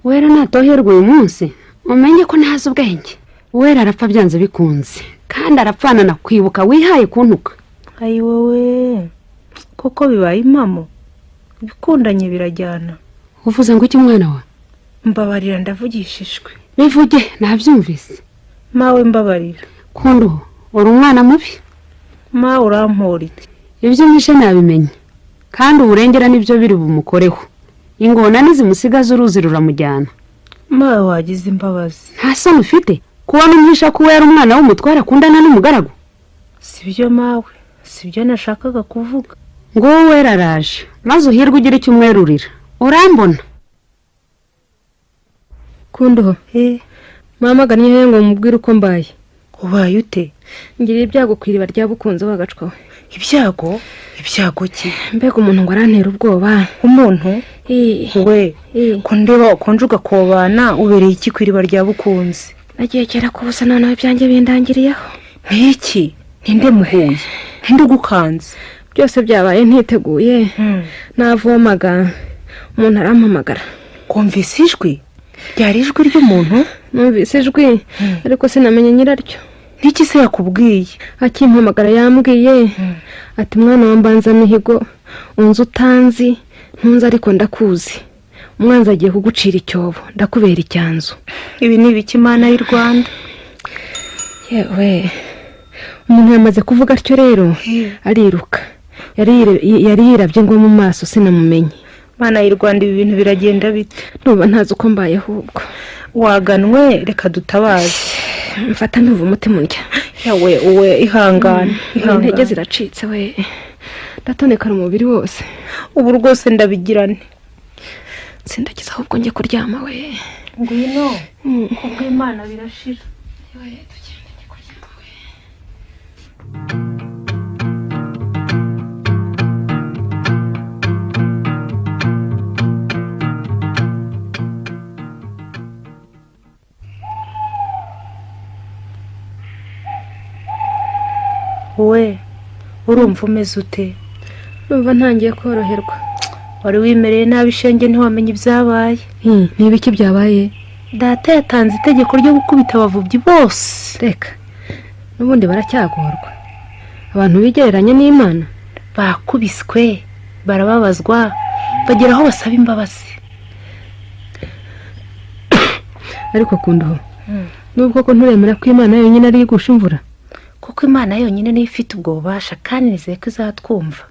Uwera natoherwa uyu munsi umenye ko ntazi ubwenge. Uwera arapfa byanze bikunze, kandi arapfana na kwibuka wihaye kuntuka. Ayi wowe, koko bibaye impamo, ibikundanye birajyana. Uvuze ngo iki mwana wa? Mbabarira, ndavugishijwe. Bivuge nabyumvise. Mawe, mbabarira. Kundu, uri umwana mubi. Mawe, urampora iki? Ibyo umwishe nabimenye, kandi uburengera nibyo biri bumukoreho. Ingona nizimusigaza uruzi ruramujyana. Mawe, wagize imbabazi. Nta soni ufite kubona umwisha ko Uwera umwana w'umutware akundana n'umugaragu? Sibyo mawe, sibyo nashakaga kuvuga. Ngo wowe Uwera araje, maze uhirwe ugire icyo umwerurira, urambona. Kunduho, mwamaganye he ngo mubwire uko mbaye? Ubaye ute? Ngira ibyago ku iriba rya Bukunzi wagacwawe. Ibyago? Ibyago ki? Mbega umuntu ngo arantera ubwoba. Umuntu? Eh. We, Eh. ko ndeba ukonje ugakobana, ubereye iki ku iriba rya Bukunzi? Nagiye kera ku busa, noneho ibyanjye bindangiriyeho. Nk'iki? Ninde muhuye? Ninde ugukanze? Byose byabaye ntiteguye. Navomaga, umuntu arampamagara. Kumvise ijwi? Ryari ijwi ry'umuntu? Numvise ijwi, ariko sinamenye nyiraryo. N'iki se yakubwiye? Akimpamagara yambwiye ati: "Mwana wa Mbanzamihigo, unzi utanzi, ntunze ariko ndakuzi. Umwanzi agiye kugucira icyobo, ndakubera icyanzu." Ibi ni ibiki, Imana y'u Rwanda? Yewe, umuntu yamaze kuvuga atyo rero ariruka. Yari yirabye ngo mu maso sinamumenye. Mana y'u Rwanda, ibi bintu biragenda bite? Ndumva ntazi uko mbaye ahubwo. Waganwe, reka dutabaze. Mfata, ndumva umutima undya. Yawe uwe, ihangane. Intege Ihangane. ziracitse we, ndatonekara umubiri wose. Ubu rwose ndabigirane. Sindagize, ahubwo njye kuryama we. Ngwino, kubw'Imana birashira. Yewe, tugende, njye kuryama we. We, urumva umeze ute? Ndumva ntangiye koroherwa. Wari wimereye nabi shenge, ntiwamenya ibyabaye. Ni ibiki byabaye? Data yatanze itegeko ryo gukubita abavubyi bose. Reka, n'ubundi baracyagorwa, abantu bigereranya n'Imana. Bakubiswe, barababazwa, bagera aho basaba imbabazi. Ariko kunduho, nubwo ko nturemera ko Imana yonyine ariyo igusha imvura? Kuko Imana yonyine niyo ifite ubwo bubasha, kandi nizeye ko izatwumva.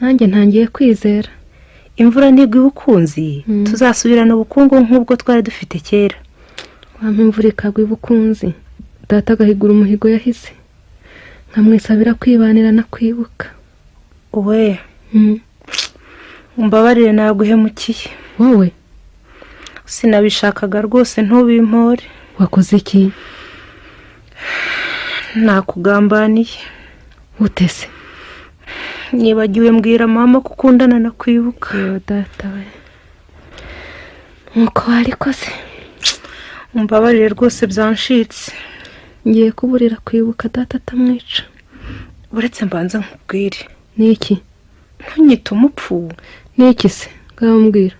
Nanjye ntangiye kwizera. Imvura nigwa ibukunzi, tuzasubirana ubukungu nk'ubwo twari dufite kera. Wampa imvura ikagwa ibukunzi, data agahigura umuhigo yahize, nkamwisabira kwibanira no kwibuka. We, umbabarire, naguhemukiye. Wowe? Sinabishakaga rwose, ntubimpore. Wakoze iki? Nakugambaniye. Utese? Nibagiwe mbwira mama ko ukundana na Kwibuka. Yewe data we, nkuko warikoze. Umbabarire rwose, byanshitse. Ngiye kuburira Kwibuka, data atamwica. Uretse mbanza nkubwire. Ni iki? Ntunyite umupfu. Ni iki se? Ngaho mbwira.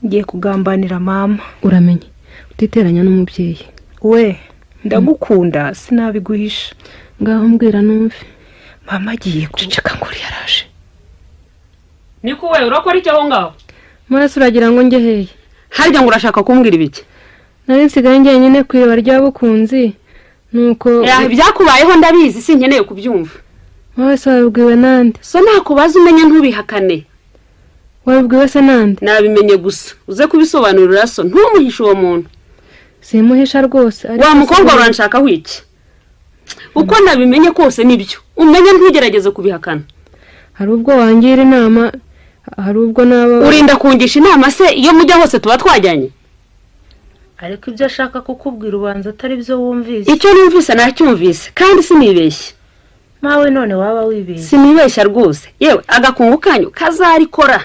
Ngiye kugambanira mama. Uramenye utiteranya n'umubyeyi. We, ndagukunda, sinabiguhisha. Ngaho mbwira numve. Mama agiye ku Ceceka, nguri yaraje. Niko we, urakora iki aho ngaho? Murasi, uragira ngo njye hehe? Harya ngo urashaka kumbwira ibiki? Nari nsigaye njyenyine ku iriba rya Bukunzi, nuko Ibyakubayeho ndabizi, sinkeneye kubyumva. Wowe se wabibwiwe nande? So nakubaza umenye ntubihakane. Wabibwiwe se nande? Nabimenye gusa, uze kubisobanurira so, ntumuhishe uwo muntu. Simuhisha rwose, ariko Wa mukobwa, uranshakaho iki? Uko nabimenye kose nibyo, umenye ntugerageze kubihakana. Hari ubwo wangira inama, hari ubwo naba Urinda kungisha inama se? Iyo mujya hose tuba twajyanye? Ariko ibyo ashaka kukubwira ubanza atari byo wumvise. Icyo numvise nacyumvise, kandi sinibeshye. Mawe, none waba wibeshye. Sinibeshya rwose. Yewe, agakungu kanyu kazarikora.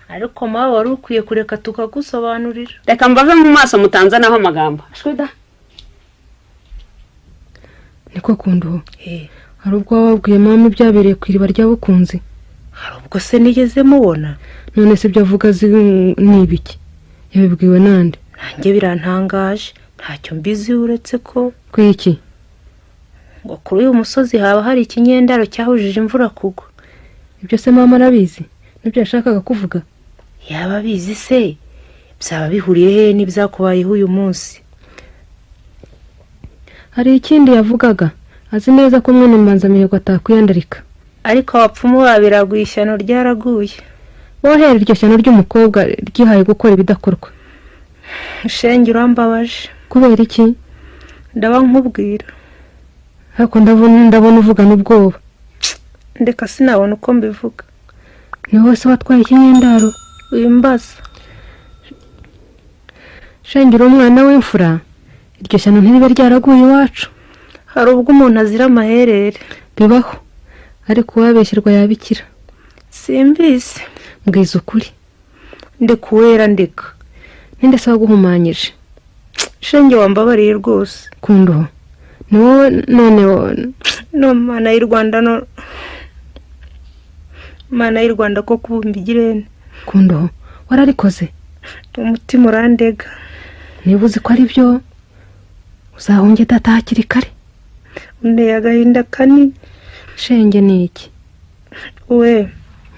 Ariko mawe, wari ukwiye kureka tukagusobanurira. Reka mbave mu maso, mutanzanaho amagambo. Ashwida. Niko kunduho, hari ubwo waba wabwiye mama ibyabereye ku iriba rya Bukunzi? Hari ubwo se nigeze mubona? None se ibyo avuga azi ni ibiki? Yabibwiwe nande? Nanjye birantangaje, ntacyo mbizi uretse ko Ku iki? ngo kuri uyu musozi haba hari ikinyendaro cyahujije imvura kugwa. Ibyo se mama arabizi? Nibyo yashakaga kuvuga? Yaba abizi se, byaba bihuriye hehe n'ibyakubayeho uyu munsi? Hari ikindi yavugaga, azi neza ko mwene Mbanzamihigo atakwiyandarika. Ariko abapfumu babiraguye, ishyano ryaraguye. Wohera iryo shyano ry'umukobwa ryihaye gukora ibidakorwa. Shenge, urambabaje. Kubera iki? Ndaba nkubwira. Ariko ndabona uvugana ubwoba. Ndeka, sinabona uko mbivuga. Ni wowe se watwaye ikinyendaro? Wimbaza. Shengera umwana w'imfura, iryo shyano ntiribe ryaraguye iwacu. Hari ubwo umuntu azira amaherere. Bibaho, ariko uwabeshyerwa yabikira. Simbizi. Mbwiza ukuri. Ndeka uwera, ndeka. Ninde se waguhumanyije? Shenge wambabariye rwose. Kunduho, ni wowe none No Mana y'u Rwanda, no Mana y'u Rwanda, ko kubumba igirene. Kunduho, wararikoze. Umutima urandega. Niba uzi ko ari byo, uzahunge data hakiri kare. Unteye agahinda kanini. Shenge, ni iki? We,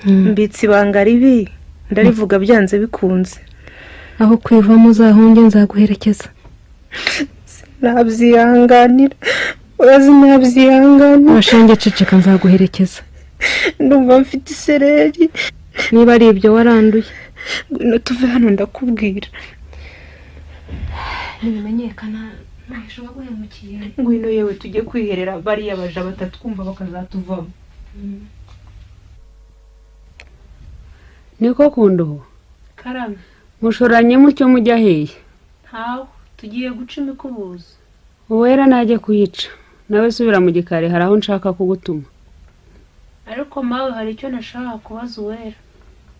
mbitse ibanga ribi, ndarivuga byanze bikunze. Aho kwivamo uzahunge, nzaguherekeza. Nabyihanganira, urazi, nabyihanganira. Shenge, ceceka, nzaguherekeza. Ndumva mfite isereri. Niba ari ibyo, waranduye. Ngwino tuve hano, ndakubwira. Ntibimenyekana, ntahisha uwaguhemukiye. Ngwino yewe, tujye kwiherera, bariya baja batatwumva bakazatuvamo. Niko Kunduho. Karame. Mushoranye mutyo mujya hehe? Ntawe, tugiye guca imikubuzo. Uwera najye kuyica, nawe subira mu gikari, hari aho nshaka kugutuma. Ariko mawe, hari icyo nashaka kubaza Uwera.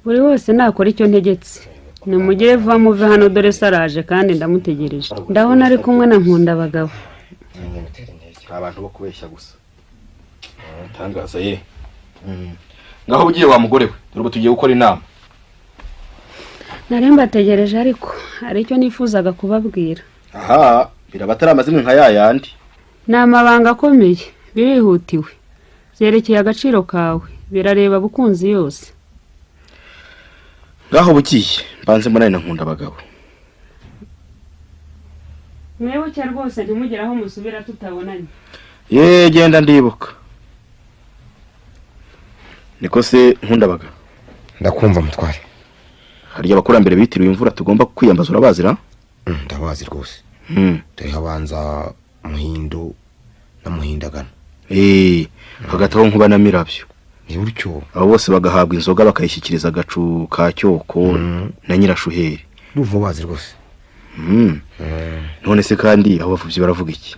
Buri wese nakora icyo ntegetse. Nimugire vuba muve hano, dore se araje kandi ndamutegereje, ndabona ari kumwe na Nkundabagabo. Abantu bo kubeshya gusa, tangaza ye. Ngaho ugiye wa mugore we, dore ubu tugiye gukora inama. Nari mbategereje, ariko hari icyo nifuzaga kubabwira. Aha biraba atari amazimwe nka ya yandi. Ni amabanga akomeye, birihutiwe, byerekeye agaciro kawe, birareba Bukunzi yose. Ngaho bugiye, mbanze mbonane na Nkundabagabo. Mwibuke rwose, ntimugire aho musubira tutabonanye. Ye, genda, ndibuka. Niko se Nkundabagabo? Ndakumva mutware. Harya abakurambere bitiriwe imvura tugomba kwiyambaza urabazira? Ndabazi rwose. Dore habanza Muhindo na Muhindagano. Hagati aho Nkuba na Mirabyo. Ni gutyo. Abo bose bagahabwa inzoga, bakayishyikiriza Agacu ka Cyoko na Nyirashuheri. Ndumva bazi rwose. None se kandi abo bavubyi baravuga iki?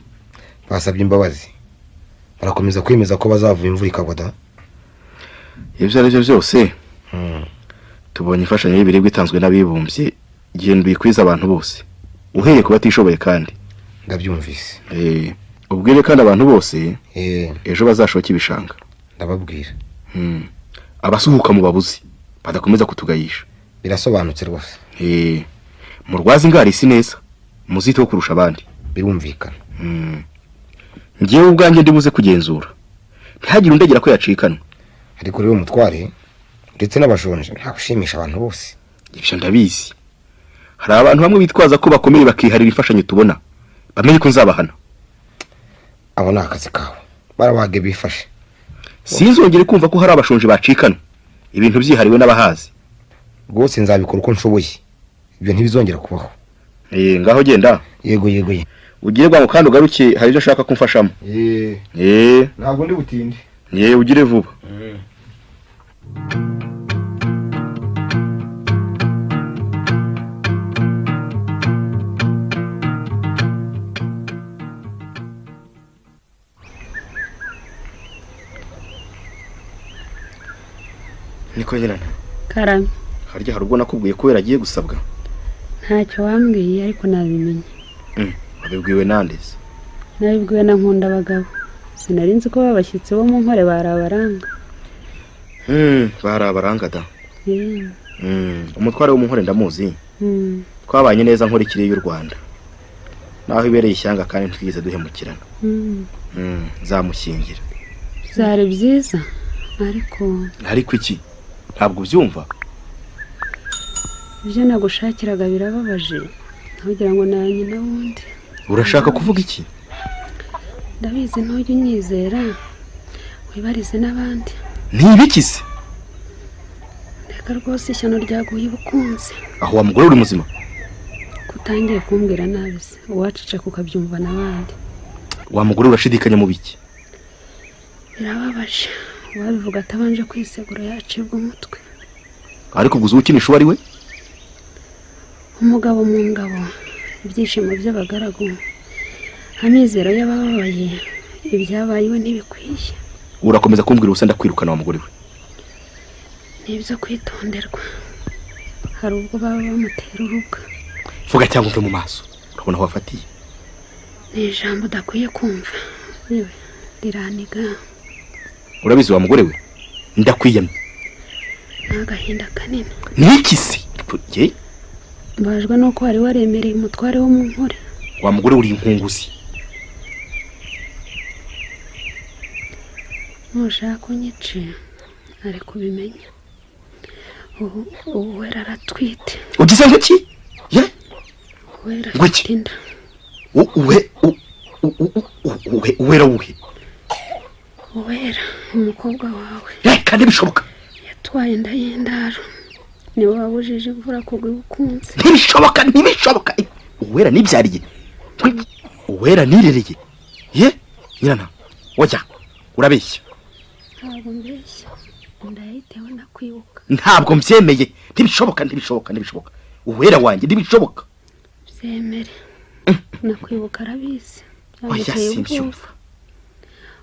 Basabye imbabazi, barakomeza kwemeza ko bazavuba imvura ikagwa da. Ibyo ari byo byose, tubonye imfashanyo y'ibiribwa itanzwe n'abibumbye. Genda uyikwize abantu bose, uhereye ku batishoboye kandi. Ndabyumvise. Ubwire kandi abantu bose ejo bazashoke ibishanga. Ndababwira. Abasuhuka mu babuzi badakomeza kutugayisha. Birasobanutse rwose. Murwaze ingari isi neza, muziteho kurusha abandi. Birumvikana. Ngewe ubwanjye ndibuze kugenzura ntihagire undegera ko yacikanwa. Ariko rero mutware, ndetse n'abashonje, nta gushimisha abantu bose. Ibyo ndabizi, hari abantu bamwe bitwaza ko bakomeye bakiharira imfashanyo tubona. Bamenye ko nzabahana. Abo ni akazi kawe, barabage bifashe. Sinzongere kumva ko hari abashonje bacikanwa, ibintu byihariwe n'abahazi. Rwose nzabikora uko nshoboye, ibyo ntibizongera kubaho. Ngaho genda. Yego yego. Ugire bwangu kandi ugaruke, hari ibyo ashaka kumfashamo. Ntabwo ndi butinde. Ugire vuba. Niko nyirana. Karame. Harya hari ubwo nakubwiye ko agiye gusabwa? Ntacyo wambwiye, ariko nabimenye. Wabibwiwe nande se? Nabibwiwe na Nkundabagabo. Sinari nzi ko babashyitsi bo mu Nkore bari abaranga. Bari abaranga da. Umutware wo mu Nkore ndamuzi. Twabanye neza nkora ikiriye y'u Rwanda, naho ibereye ishyanga, kandi ntitwigeze duhemukirana. Nzamushyingira. Byari byiza, ariko Ariko iki? Ntabwo ubyumva? Ibyo nagushakiraga birababaje, ntugira ngo na nyina wundi. Urashaka kuvuga iki? Ndabizi ntujya unyizera, wibarize n'abandi. Ntibiki se? Reka rwose, ishyano ryaguye Ubukunzi. Aho wa mugore, uri muzima? Kutangiye kumbwira nabi se, uwaceceka ukabyumva n'abandi. Wa mugore, urashidikanya mu biki? Birababaje, uwabivuga atabanje kwisegura yacibwa umutwe. Ariko ubwo uzi ukinisha uwo ari we? Umugabo mu ngabo, ibyishimo by'abagaragu, amizero y'abababaye, ibyabaye iwe ntibikwiye. Urakomeza kumbwira ubusa, ndakwirukana wa mugore we. Ni ibyo kwitonderwa, hari ubwo baba bamutera urubwa. Vuga cyangwa umve mu maso. Urabona aho wafatiye. Ni ijambo udakwiye kumva, yewe riraniga. Urabizi wa mugore we, ndakwiyamye. Ni agahinda kanini. Niki se ye? Mbajwe nuko wari waremereye umutware wo mu Nkore. Wa mugore, uri inkunguzi. Nushaka unyice, ariko ubimenya, ubu Uwera aratwite. Ugize ngo iki ye? Uwera Ngo iki? afite inda. Uwe uwe Uwera wuhe? Uwera umukobwa wawe. Reka, ntibishoboka. Yatwaye inda y'indaro, niwe wabujije imvura kugwa ibukunze. Ntibishoboka, ntibishoboka. Uwera nibyariye, Uwera nirereye ye? Nyirana, oya, urabeshya. Ntabwo mbeshya, inda yayitewe na Kwibuka. Ntabwo mbyemeye, ntibishoboka, ntibishoboka, ntibishoboka. Uwera wanjye, ntibishoboka. Byemere, na Kwibuka arabizi. Oya. Byamuteye ubwoba. Simbyumva.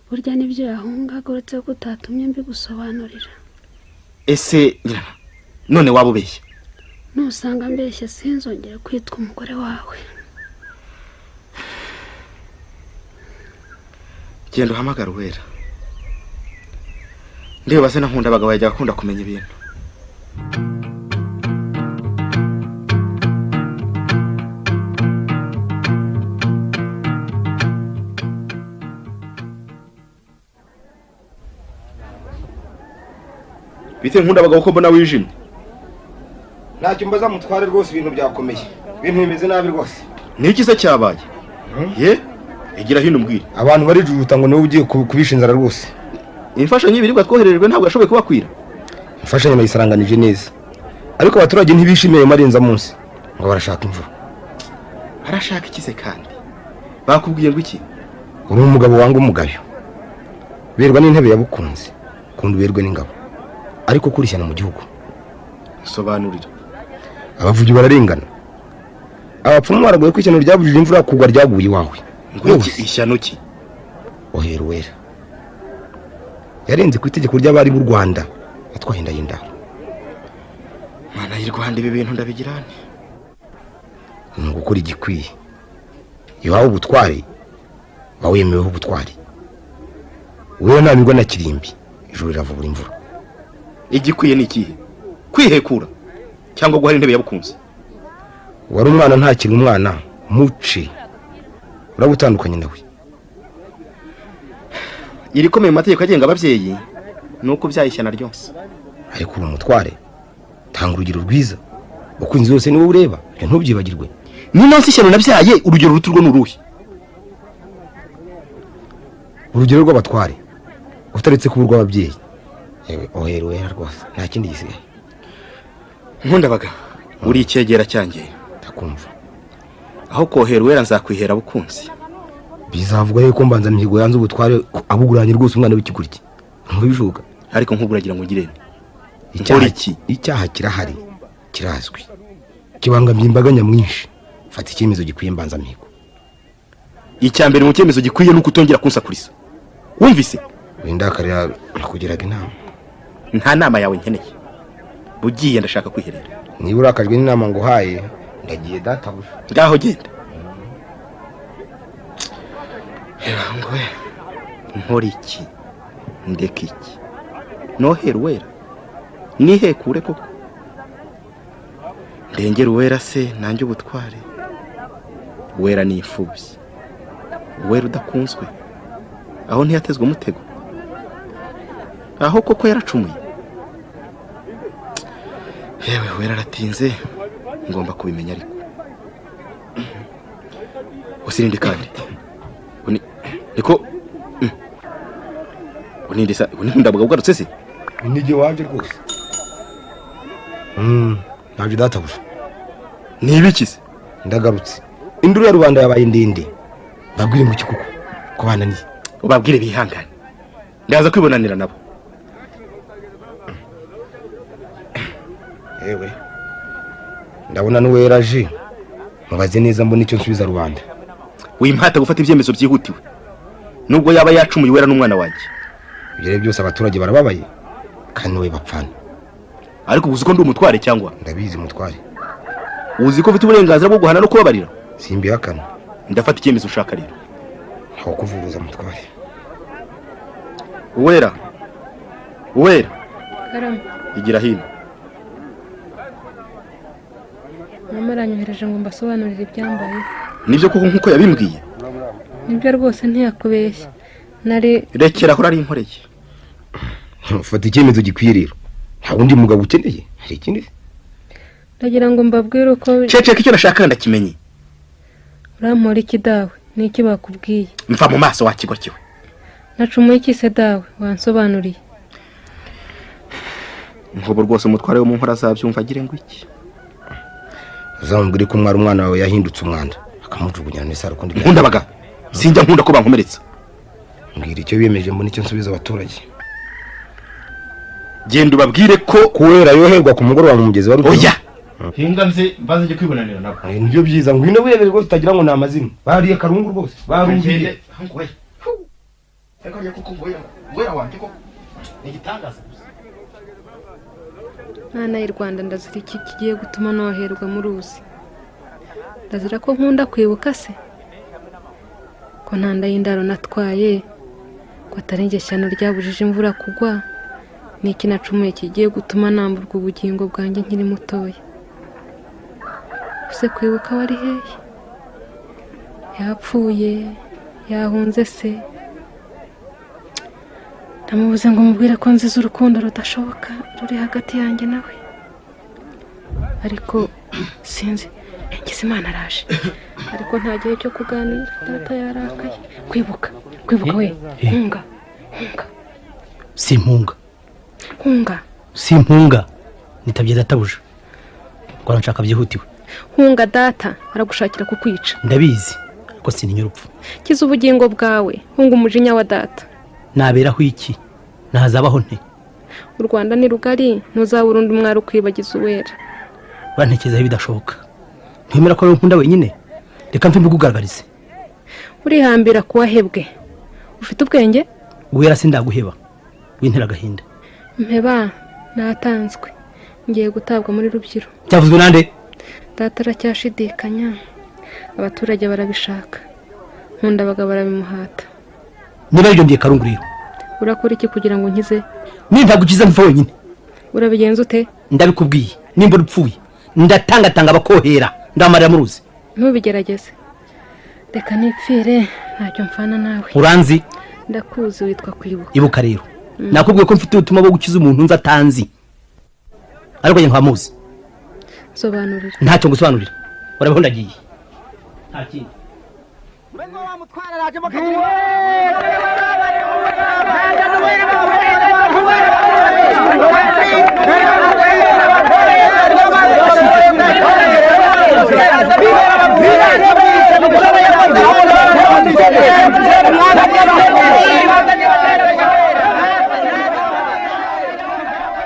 Burya nibyo yahungaga, uretse ko utatumye mbigusobanurira. Ese nyirana, none waba ubeshya? Nusanga mbeshya, sinzongere kwitwa umugore wawe. Genda uhamagara Uwera. Ndeba se na Nkunda, abagabo yajya akunda kumenya ibintu. Bite Nkunda, abagabo, ko mbona wijimye? Ntacyo mbaza mutware rwose, ibintu byakomeye, ibintu bimeze nabi rwose. Ni iki se cyabaye ye? Igira hino umbwire. Abantu barijujuta ngo niwe ugiye kubisha inzara rwose. Imfashanyo y'ibiribwa twohererejwe ntabwo yashoboye kubakwira. Imfashanyo nayisaranganije neza, ariko abaturage ntibishimiye ayo marenzamunsi, ngo barashaka imvura. Arashaka iki se kandi? Bakubwiye ngo iki? Uri umugabo wanga umugayo, berwa n'intebe yabukunze, kundi uberwe n'ingabo, ariko kurishyana mu gihugu. Sobanurira. Abavugi bararengana, abapfumu baragoye ko ishyano ryabujije imvura kugwa ryaguye iwawe. Ngo iki? Ishyano ki? Ohera Uwera yarenze ku itegeko ry'abari b'u Rwanda, atwaye inda y'indaro. Mana y'u Rwanda, ibi bintu ndabigira nte? Ni ugukora igikwiye. Iyo wahawe ubutware, uba wemeweho ubutwari. Uwera ntamirwa na Kirimbi, ijuru riravubura imvura. Igikwiye ni ikihe? Kwihekura cyangwa guhara intebe yabukunze? Wari umwana ntakiri umwana, muce uraba utandukanye nawe. Irikomeye mu mategeko agenga ababyeyi ni uko ubyaye ishyano ryose. Ariko uri umutware, tanga urugero rwiza, uko inzu yose niwe ureba, ibyo ntubyibagirwe. Ni nonse ishyano nabyaye, urugero ruta urwo ni uruhe? Urugero rw'abatware utaretse kuba urw'ababyeyi. Yewe, ohera Uwera rwose nta kindi gisigaye. Nkundabaga, uri icyegera cyanjye. Ndakumva. Aho kohera Uwera, nzakwihera Bukunzi. Bizavuga yuko Mbanzamihigo yanze ubutware, abuguranye rwose umwana w'ikigoryi, ntubishoboka. Ariko nk'ubu uragira ngo ugire nte? Icyaha Nkora iki? Icyaha kirahari, kirazwi, kibangamiye imbaga nyamwinshi. Fata icyemezo gikwiye, Mbanzamihigo. Icya mbere mu cyemezo gikwiye ni uko utongera kunsakuriza, wumvise? Windakarira, nakugiraga inama. Nta nama yawe nkeneye, bugiye, ndashaka kwiherera. Niba urakajwe n'inama nguhaye, ndagiye databuja. Ngaho genda. Ngwe nkora iki? Ndeka iki? Nohera Uwera? Nihekure koko? Ndengera Uwera se nanjye ubutware? Uwera ni imfubyi, Uwera udakunzwe, aho ntiyatezwe umutego? Aho koko yaracumuye? Yewe, Uwera aratinze, ngomba kubimenya. Ariko usirinde kandi. Niko uninde sa unikunda ugarutse se? Nijye waje rwose, naje databuja. Ni ibiki se? Ndagarutse, induru ya rubanda yabaye ndende. Mbabwire ngo iki kuko ko bananiye? Ubabwire bihangane, ndaza kwibonanira nabo. Yewe, ndabona n'Uwera aje, mubaze neza mbona icyo nsubiza rubanda. Wimpata gufata ibyemezo byihutiwe. Nubwo yaba yacumuye, Uwera n'umwana wanjye. Ibyo rero byose, abaturage barababaye kandi niwe bapfana. Ariko uzi ko ndi umutware cyangwa? Ndabizi mutware. Uzi ko mfite uburenganzira bwo guhana no kubabarira? Simbihakana. Ndafata icyemezo ushaka rero. Ntawe kuvuguruza, mutware. Uwera, Uwera! Karame. Igira hino. Mama aranyohereje ngo mbasobanurire ibyambaye. Nibyo koko nk'uko yabimbwiye? Nibyo rwose, ntiyakubeshya, nari Rekera aho, urari inkoreye. Fata icyemezo gikwiye rero, nta wundi mugabo ukeneye, hari ikindi? Ndagira ngo mbabwire uko Ceceka, icyo nashaka ndakimenye. Urampora iki dawe? Ni iki bakubwiye? Mva mu maso, wakigoryiwe. Nacumuye iki se dawe? Wansobanuriye. Nkubu rwose umutware wo mu nkora azabyumva agire ngo iki? Uzamubwire ko umwari umwana wawe yahindutse umwanda, akamujugunya muri saro ukundi. Nkunda abaga, sinjya nkunda ko bankomeretsa. Mbwira icyo wiyemeje, mbona icyo nsubiza abaturage. Genda ubabwire ko Kuwera yoherwa ku mugoroba mu mugezi wa Ruto. Oya. Hinga nze mbanze njye kwibonanira nabo. Nibyo byiza, ngwino wiyemeje rwose, utagira ngo ni amazina bariye karungu rwose barumviye. Ngende reka koko, ngwera, ngwera wanjye koko ni igitangaza gusa. Mwana y'u Rwanda, ndazira iki kigiye gutuma noherwa mu ruzi? Ndazira ko nkunda kwibuka se? Ko nta nda y'indaro natwaye, ko atari njye shyano ryabujije imvura kugwa, ni iki nacumuye kigiye gutuma namburwa ubugingo bwanjye nkiri mutoya? Ese kwibuka wari hehe? Yapfuye, yahunze se? Ndamubuze ngo mubwire ko nziza urukundo rudashoboka ruri hagati yanjye nawe, ariko sinzi. Imana araje, ariko nta gihe cyo kuganira, data yarakaye. Kwibuka, kwibuka we, hunga, hunga! Simpunga. Hunga! Simpunga, nitabye databuja ngo aranshaka byihutiwe. Hunga, data aragushakira kukwica. Ndabizi, ariko sintinya urupfu. Kiza ubugingo bwawe, hunga umujinya wa data. Naberaho iki? Nahazabaho nte? U Rwanda ni rugari, ntuzabura undi mwari ukwibagiza Uwera. Urantekerezaho ibidashoboka. Ntiwemera ko ari wowe nkunda wenyine? Reka mve mbikugaragarize. Urihambira kuwahebwe? Ufite ubwenge? Uwera, sindaguheba, wintera agahinda. Mpeba, natanzwe, ngiye gutabwa muri Rubyiro. Byavuzwe nande? Data aracyashidikanya, abaturage barabishaka, nkunda abagabo barabimuhata. Niba aribyo, ndiye karungu rero. Urakora iki kugira ngo nkize? Nintagukiza mpfa wenyine. Urabigenza ute? Ndabikubwiye, nimba upfuye ndatangatanga abakohera, ndamarira mu ruzi. Ntubigerageze, reka nipfire, ntacyo mfana nawe. Uranzi? Ndakuzi, witwa Kwibuka. Ibuka rero, nakubwiye ko mfite ubutumwa bwo gukiza umuntu nzi atanzi, ariko njye nkamuzi. Sobanurira. Ntacyo ngusobanurira, urabeho, ndagiye, nta kindi.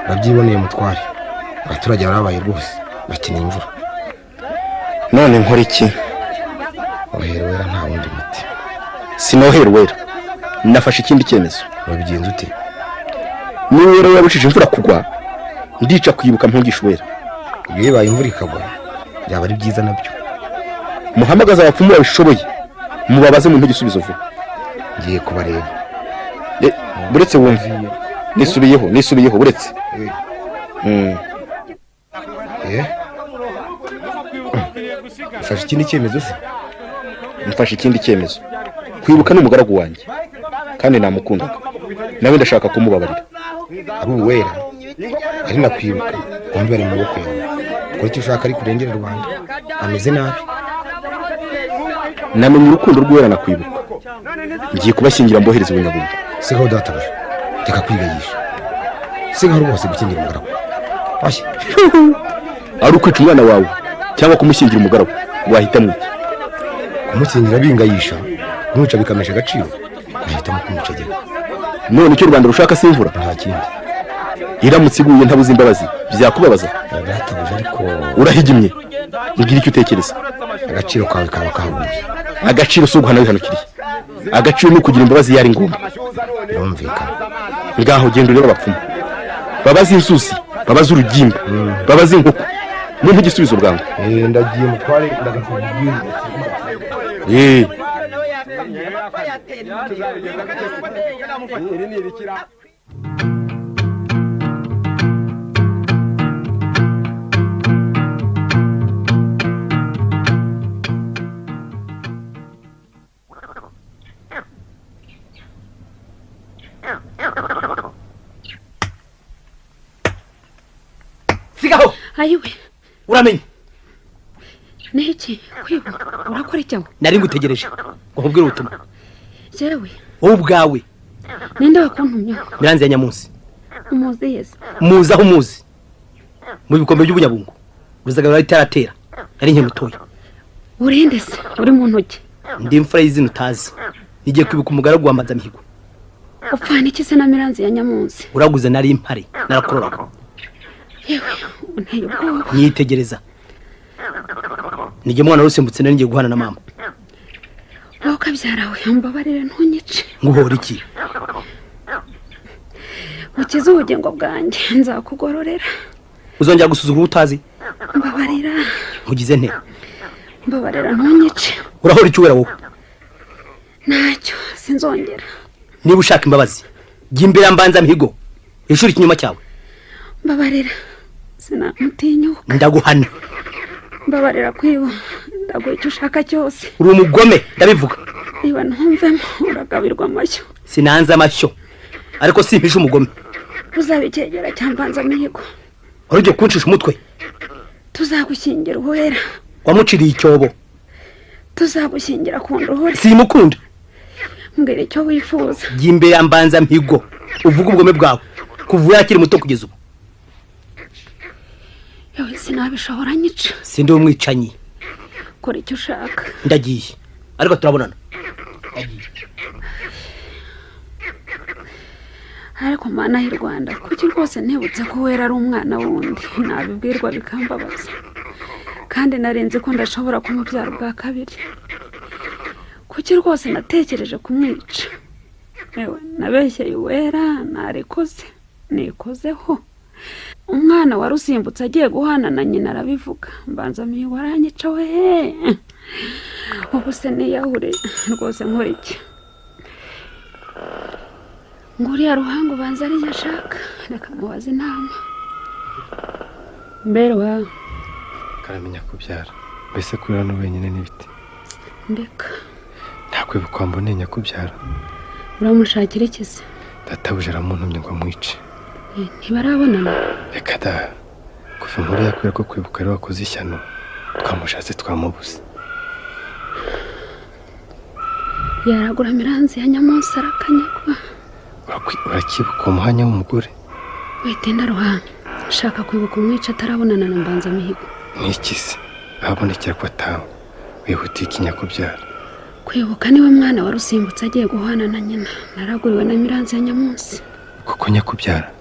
Urabyiboneye mutware, abaturage barabaye rwose, bakeneye imvura. None nkora iki? Ohera Uwera, nta wundi muti. Sinohera Uwera, nafashe ikindi cyemezo. Urabigenza ute? Niba Uwera yabujije imvura kugwa, ndica Kwibuka mpungisha Uwera. Ibyo bibaye imvura ikagwa byaba ari byiza nabyo. Muhamagaze abapfumu babishoboye, mubabaze mu igisubizo vuba. Ngiye kubareba. Buretse wumve, nisubiyeho, nisubiyeho, buretse. Eh, ufashe ikindi cyemezo se? Mfashe ikindi cyemezo. Kwibuka ni umugaragu wanjye kandi namukundaga, nawe ndashaka kumubabarira. Ari Uwera, ari na Kwibuka, bombi bari mu maboko yawe. Ukora icyo ushaka, ariko urengere rubanda, ameze nabi. Namenye urukundo rw'Uwera na Kwibuka, ngiye kubashyingira mbohereza ubunyabungo. Sigaho databuja, reka kwigayisha, sigaho rwose gukingira umugaragu. Washye. Ari ukwica umwana wawe cyangwa kumushyingira umugaragu, wahitamo iki? Kumukingira bingayisha, kumwica bikamesha agaciro, nahitamo kumwica agera. None icyo rubanda rushaka si imvura? Nta kindi. Iramutse iguye ntabuze imbabazi, byakubabaza? Databuja, ariko Urahigimye, mbwira icyo utekereza. Agaciro kawe kaba kaguye. Agaciro si uguhana wihanukiriye, agaciro ni ukugira imbabazi iyo ari ngombwa. Birumvikana. Ngaho genda urebe abapfumu, babaze inzuzi, babaze urugimbu, babaze inkoko, mumpe igisubizo bwangu. Ndagiye mutware, ndagakora. Sigaho. Ayiwe. Uramenye. Niki kwiba urakora iki aho? Nari ngutegereje ngo nkubwire ubutumwa. Jewe. Wowe ubwawe. Ninde wakuntumye? Miranzi ya Nyamunsi. Umuzi yese. Muzi aho umuzi. Mu bikombe by'ubunyabungo. Ruzagara itaratera. Yari nke mutoya. Urinde se uri mu ntoki. Ndi imfura y'izina utazi. Nigiye kwibuka umugaragu wa Mbanzamihigo. Upfana iki se na Miranzi ya Nyamunsi? Uraguze nari impare narakororaga. Yewe unteye ubwoba. Nyitegereza. Nige mwana rusimbutse nari ngiye guhana na mama. Wowe ukabyara we mbabarire ntunyice. Nguhora iki? Ukize ubugingo bwanjye nzakugororera. Uzongera gusuzugura utazi? Mbabarira. Nkugize nte? Mbabarira ntunyice. Urahora iki wera wowe? Ntacyo sinzongera. Niba ushaka imbabazi jya imbere ya Mbanzamihigo ishuri ikinyoma cyawe. Mbabarira sinamutinyuka. Ndaguhana. Mbabarira kwiba ndaguha icyo ushaka cyose. Uri umugome ndabivuga. Niba ntumvemo uragabirwa amashyo. Sinanze amashyo ariko simpisha umugome. Uzaba icyegera cya Mbanzamihigo. Wari ugiye kuncisha umutwe. Tuzagushyingira uwera. Wamuciriye icyobo. Tuzagushyingira ku ndohore. Simukunda. Mbwira icyo wifuza. Jya imbere ya Mbanzamihigo uvuge ubugome bwawe kuva yakiri muto kugeza ubu. Yewe sinabishobora nyica. Sindi umwicanyi. Kora icyo ushaka. Ndagiye ariko turabonana. Ariko mana y'u Rwanda kuki rwose ntibutse ko wera ari umwana wundi nabibwirwa bikambabaza. Kandi narinzi ko ndashobora kumubyara ubwa kabiri. Kuki rwose natekereje kumwica? Ewe nabeshyeye uwera narikoze nikozeho. Umwana warusimbutse agiye guhana na nyina arabivuga. Mbanzamihigo aranyica we. Ubu se niyahure rwose nkora iki? Nguriya Ruhango ubanza ariyo ashaka. Reka mubaze inama. Mberwa. Karamenya kubyara. Mbese kuri hano wenyine n'ibiti. Ndeka. Ntakwibuka mboneye nyakubyara. Uramushakira iki se? Databuja aramuntumye ngo amwice. Ntibarabonana. Reka da. Kuva inkuru yakwira ko kwibuka ari wakoze ishyano twamushatse twamubuze. Yaragura Miranzi ya Nyamunsi arakanyagwa. Urakibuka uwo muhanya w'umugore? Witinda Ruhanga. Shaka kwibuka umwica atarabonana na Mbanzamihigo. Niki se? Ahabonekera ko atangwa. Wihutiye ikinyakubyara. Kwibuka niwe mwana warusimbutse agiye guhana na nyina. Naraguriwe na Miranzi ya Nyamunsi. Koko nyakubyara?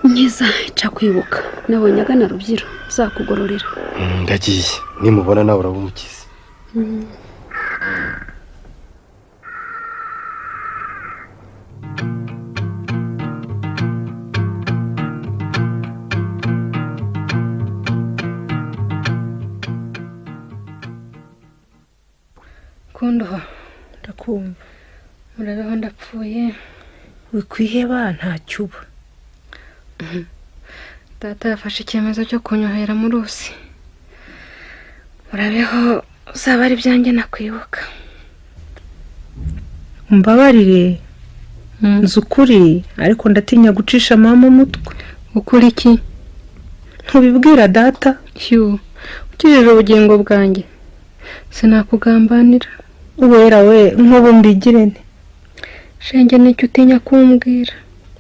Nkiza ica kwibuka. Nabonye agana Rubyiro uzakugororera. Ndagiye. Nimubona nawe uraba umukize. Kundoho. Ndakumva. Murabeho ndapfuye. Wikwiheba ntacyo uba. Data yafashe icyemezo cyo kunyohera mu ruzi. Murabeho uzaba ari byanjye nakwibuka. Umbabarire. Nzi ukuri ariko ndatinya gucisha mama umutwe. Ukuri iki? Ntubibwira data. Shyu, ukijije ubugingo bwanjye. Sinakugambanira. Uwera we nkubu mbigire nte? Shenge nicyo utinya kumbwira.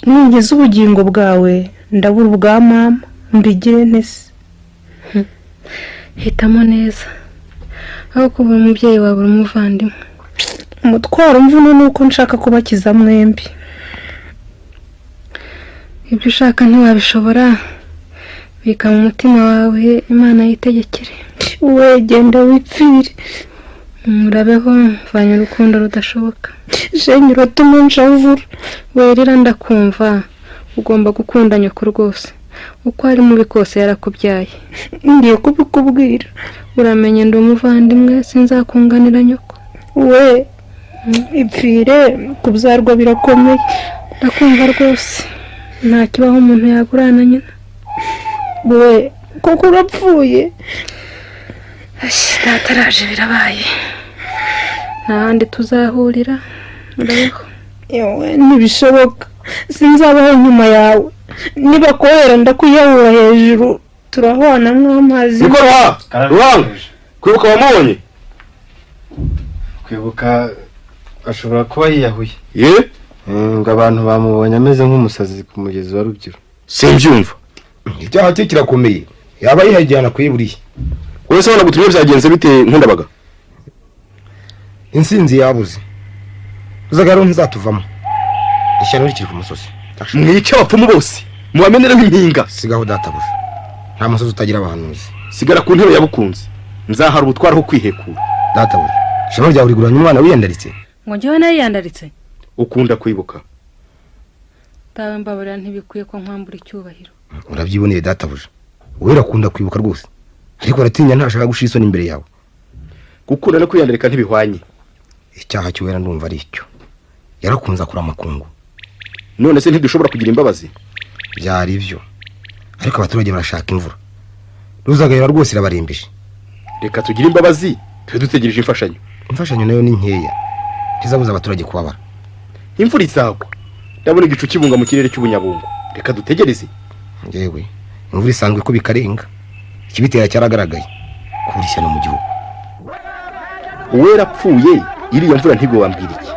Ningeze ubugingo bwawe ndabura ubwa mama mbigire nte se? Hitamo neza. Aho kubura umubyeyi wawe uri umuvandimwe. Umutwaro mvune nuko nshaka kubakiza mwembi. Ibyo ushaka ntiwabishobora. Bika mu mutima wawe Imana yitegekere. We genda wipfire. Murabeho mvanye urukundo rudashoboka. Shenge uratuma nshavura. Werira ndakumva. Ugomba gukunda nyoko rwose. Uko ari mubi kose yarakubyaye. Ngiye kubikubwira. Uramenye ndi umuvandimwe sinzakunganira nyoko. We ipfire kubyarwa birakomeye. Ndakumva rwose, nta kibaho umuntu yagurana nyina. We koko urapfuye? Data araje, birabaye, nta handi tuzahurira, urabeho. Yewe ntibishoboka, sinzabaho nyuma yawe. Niba kohera ndakwiyahura hejuru, turahwana nk'amazi. Niko Ruha, Ruhanga, Kwibuka wamubonye? Kwibuka ashobora kuba yiyahuye. Ye? Ngo abantu bamubonye ameze nk'umusazi ku mugezi wa Rubyiro. Simbyumva. Icyaha cye kirakomeye, yaba yihajyana kuyiburiye. Wowe se wanagutumye byagenze bite Nkundabaga? Insinzi yabuze, Ruzagayura ntizatuvamo, ishyano rikiri ku musozi. Mwice abapfumu bose, mubamenereho impinga. Sigaho databuja, nta musozi utagira abahanuzi. Sigara ku ntebe yabukunze, nzahara ubutwara aho kwihekura. Databuja, ishema ryawe riguranye umwana wiyandaritse. Ngo njyewe nariyandaritse? Ukunda kwibuka. Dawe mbabarira, ntibikwiye ko nkwambura icyubahiro. Urabyiboneye databuja, wowe urakunda kwibuka rwose, ariko aratinya, ntashaka gushira isoni imbere yawe. Gukunda no kwiyandarika ntibihwanye. Icyaha cy'uwera ndumva ari icyo, yarakunze akura amakungu. None se ntidushobora kugira imbabazi? Byari byo, ariko abaturage barashaka imvura, Ruzagayura rwose irabarembeje. Reka tugire imbabazi, tube dutegereje imfashanyo. Imfashanyo nayo ni nkeya, ntizabuza abaturage kubabara. Imvura izagwa, ndabona igicu kibunga mu kirere cy'ubunyabungo, reka dutegereze. Yewe imvura isanzwe ko bikarenga, ikibitera cyaragaragaye, kubura ishyano mu gihugu. Uwera apfuye iriya mvura ntigwe, wambwira iki?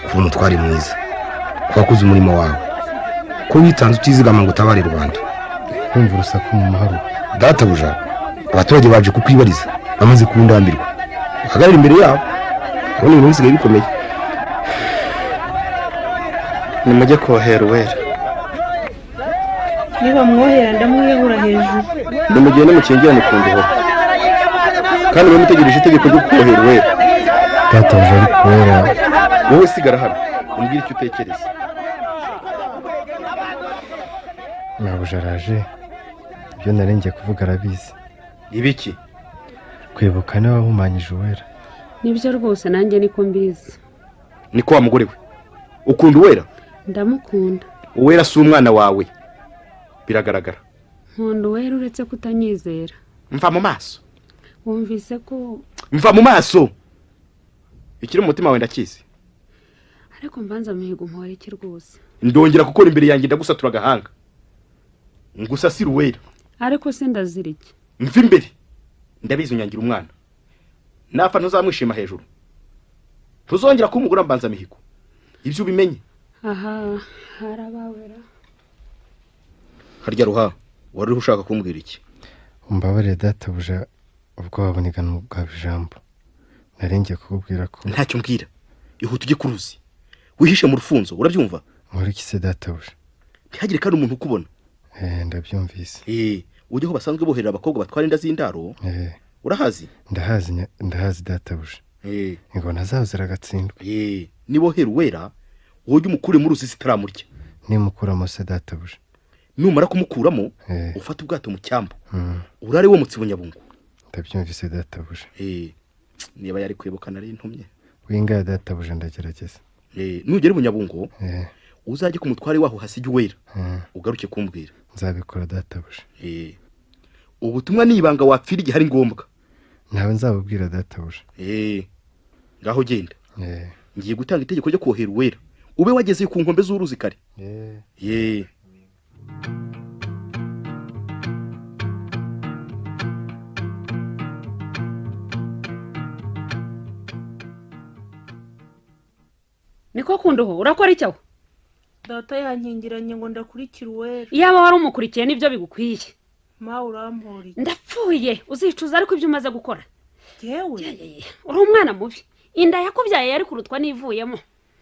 Kuba umutware mwiza, ko wakoze umurimo wawe, ko witanze utizigama ngo utabare rubanda. Kumva urusaku mu mahoro. Databuja, abaturage baje kukwibariza, bamaze kundambirwa. Uhagarare imbere yabo, urabona ibintu bisigaye bikomeye. Nimujye kohera Uwera. Niba mwohera ndamwiyahura hejuru. Nimugende mukingirane ku ndohoro, kandi mube mutegereje itegeko ryo kohera Uwera. Databuja, ariko Uwera. Wowe sigara hano umbwire icyo utekereza. Mabuja araje, ibyo nari ngiye kuvuga arabizi. Ibiki? Kwibuka niwe wahumanyije Uwera. Nibyo rwose, nanjye niko mbizi. Niko wa mugore we, ukunda Uwera? Ndamukunda. Uwera si umwana wawe, biragaragara. Nkunda Uwera uretse kutanyizera. Mva mu maso. Wumvise ko Mva mu maso, ikiri mu mutima wawe ndakizi. Ariko mbanza mihigo mpora iki rwose? Ndongera gukora imbere yanjye ndagusatura agahanga, ngusasire Uwera. Ariko se ndazira iki? Mva imbere, ndabizi unyangira umwana, napfa ntuzamwishima hejuru, ntuzongera kuba umugore mbanza mihigo, ibyo ubimenye. Aha harabawera. Harya Ruha, wari uriho ushaka kumbwira iki? Umbabarire databuja, ubwoba bunigana bwa ijambo. Nari ngiye kukubwira ko Ntacyo mbwira, ihute ujye ku ruzi wihishe mu rufunzo, urabyumva? Nkora iki se databuja? Ntihagire kandi umuntu ukubona. Ndabyumvise. Ujye aho basanzwe boherera abakobwa batwara inda z'indaro. Urahazi? Ndahazi, ndahazi databuja. Ingona zaho ziragatsindwa. Nibohera Uwera, wowe umukure mu ruzi zitaramurya. Nimukuramo se databuja? Numara kumukuramo, ufate ubwato mu cyambu, urare womotse ibunyabungo. Ndabyumvise databuja. Niba yari kwibuka nari ntumye. Wingaya databuja, ndagerageza. Nugera ibunyabungo, uzajye ku mutware waho hasige Uwera, ugaruke kumbwira. Nzabikora databuja. Ubutumwa ni ibanga, wapfira igihe ari ngombwa. Ntawe nzabubwira databuja. Ngaho genda, ngiye gutanga itegeko ryo kohera Uwera, ube wageze ku nkombe z'uruzi kare. Niko Kunduho, urakora icyo? Data yankingiranye ngo ndakurikire Uwera. Iyaba wari umukurikiye nibyo bigukwiye. Mawe uramporiye. Ndapfuye, uzicuza ariko ibyo umaze gukora. Yewe uri umwana mubi, inda yakubyaye yari kurutwa n'ivuyemo.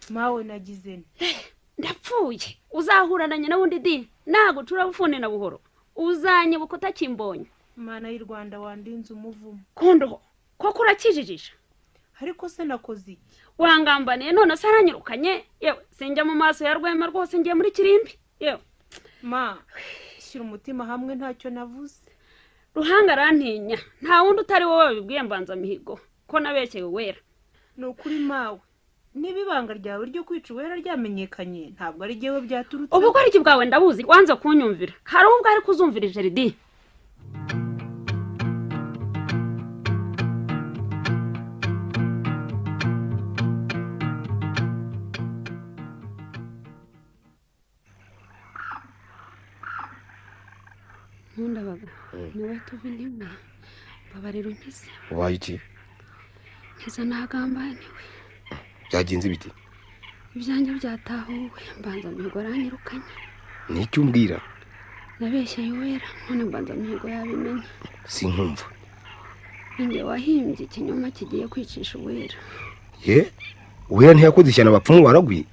Mawe nagize nte? Ndapfuye, uzahura na nyina wundi di nagucura bufuni na buhoro, uzanyibuka utakimbonye. Mana y'u Rwanda, wandinze umuvumo. Kunduho, koko urakijijisha. Ariko se nakoze iki? Wangambaniye none se aranyirukanye. Yewe sinjya mu maso ya Rwema rwose, ngiye muri Kirimbi. Yewe Ma, shyira umutima hamwe, ntacyo navuze. Ruhanga arantinya, nta wundi utari wowe wabibwiye mbanza mihigo ko nabeshyeye Uwera. Ni ukuri mawe, niba ibanga ryawe ryo kwica Uwera ryamenyekanye, ntabwo ari jyewe byaturutse. Ubugoryi bwawe ndabuzi, wanze kunyumvira. Hari ubwo ari kuzumvira Jeridi. Nkundabaga, niwe tuva intimwe, mbabarira unkize. Ubaye iki? Nkiza, nagambaniwe. Byagenze bite? Ibyanjye byatahuwe, Mbanza Mihigo aranyirukanye. Ni icyo umbwira? Nabeshyeye Uwera, none Mbanza Mihigo yabimenye. Sinkumva. Ninjye wahimbye ikinyoma kigiye kwicisha Uwera. Ye, Uwera ntiyakoze ishyano abapfumu baragwiye?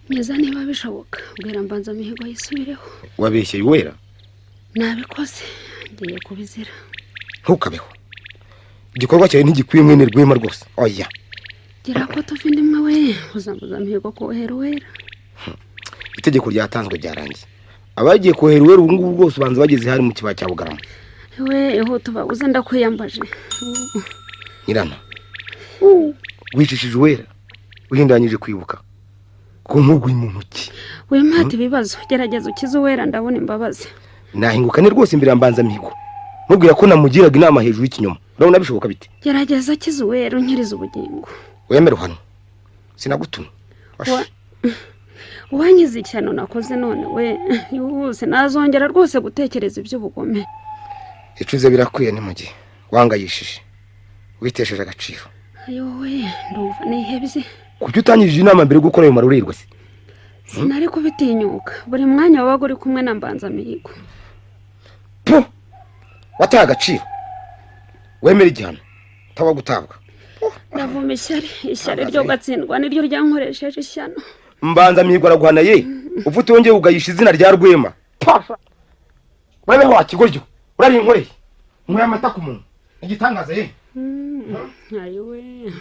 Neza, niba bishoboka bwira Mbanza Mihigo yisubireho. Wabeshyeye Uwera? Nabikoze, ngiye kubizira. Ntukabeho, igikorwa cyawe ntigikwiye mwene Rwema rwose, oya. Gira ko tuva indi imwe we, uzambuza Mihigo kohera Uwera. Itegeko ryatanzwe byarangiye, abagiye kohera Uwera ubu ngubu rwose ubanza bageze hari mu kibaya cya Bugarama. We, ihute ubabuze, ndakwiyambaje. Nyirana, wicishije Uwera, uhindanyije kwibuka ko nkuguye mu ntoki. Wimpata ibibazo, gerageza ukize Uwera, ndabona imbabazi. Nahinguka ni rwose imbere ya Mbanzamihigo mubwira ko namugiraga inama hejuru y'ikinyoma, urabona bishoboka bite? Gerageza akize Uwera, unkirize ubugingo. Wemere hano, sinagutumye. Wangize ishyano nakoze none we yihuse, nazongera rwose gutekereza iby'ubugome. Icuze birakwiye, ni mu gihe wangayishije, witesheje agaciro. Ayowe, ndumva nihebye. Kuki utangije inama mbere yo gukora ayo marorerwa se? Sinari kubitinyuka, buri mwanya wabaga uri kumwe na Mbanzamihigo. Pu, wataye agaciro, wemera igihano utaba gutabwa. Ndavuma ishyari, ishyari ryo gatsindwa niryo ryankoresheje ishyano. Mbanzamihigo araguhana ye, ufite wongeye ugayisha izina rya Rwema. Urabeho wa kigoryo, urarinkoreye nyweye amata ku munwa, igitangaza ye. Ayiwe.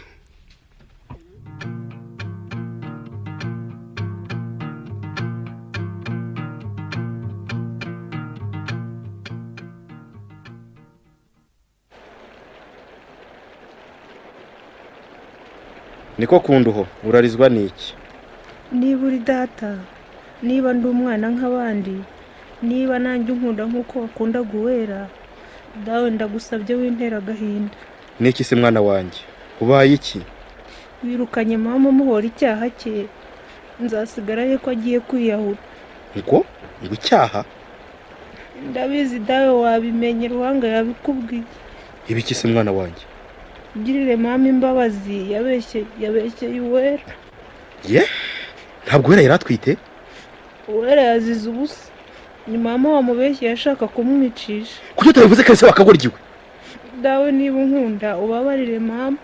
Niko kunduho, urarizwa n'iki? Niba uri data, niba ndi umwana nk'abandi, niba nanjye unkunda nk'uko wakundaga Uwera, dawe ndagusabye wintera agahinda. N'iki se mwana wanjye, ubaye iki? Wirukanye mama umuhora icyaha cye, nzasigara ko agiye kwiyahura. Ngo icyaha? Ndabizi dawe, wabimenye, Ruhanga yabikubwiye. Ibiki se mwana wanjye? Ugirire mama imbabazi, yabeshyeye Uwera. Ye, ntabwo Uwera yari atwite? Uwera yazize ubusa, ni mama wamubeshyeye ashaka kumwicisha. Kuki utabivuze kare se wakagoryiwe? Dawe niba unkunda ubabarire mama,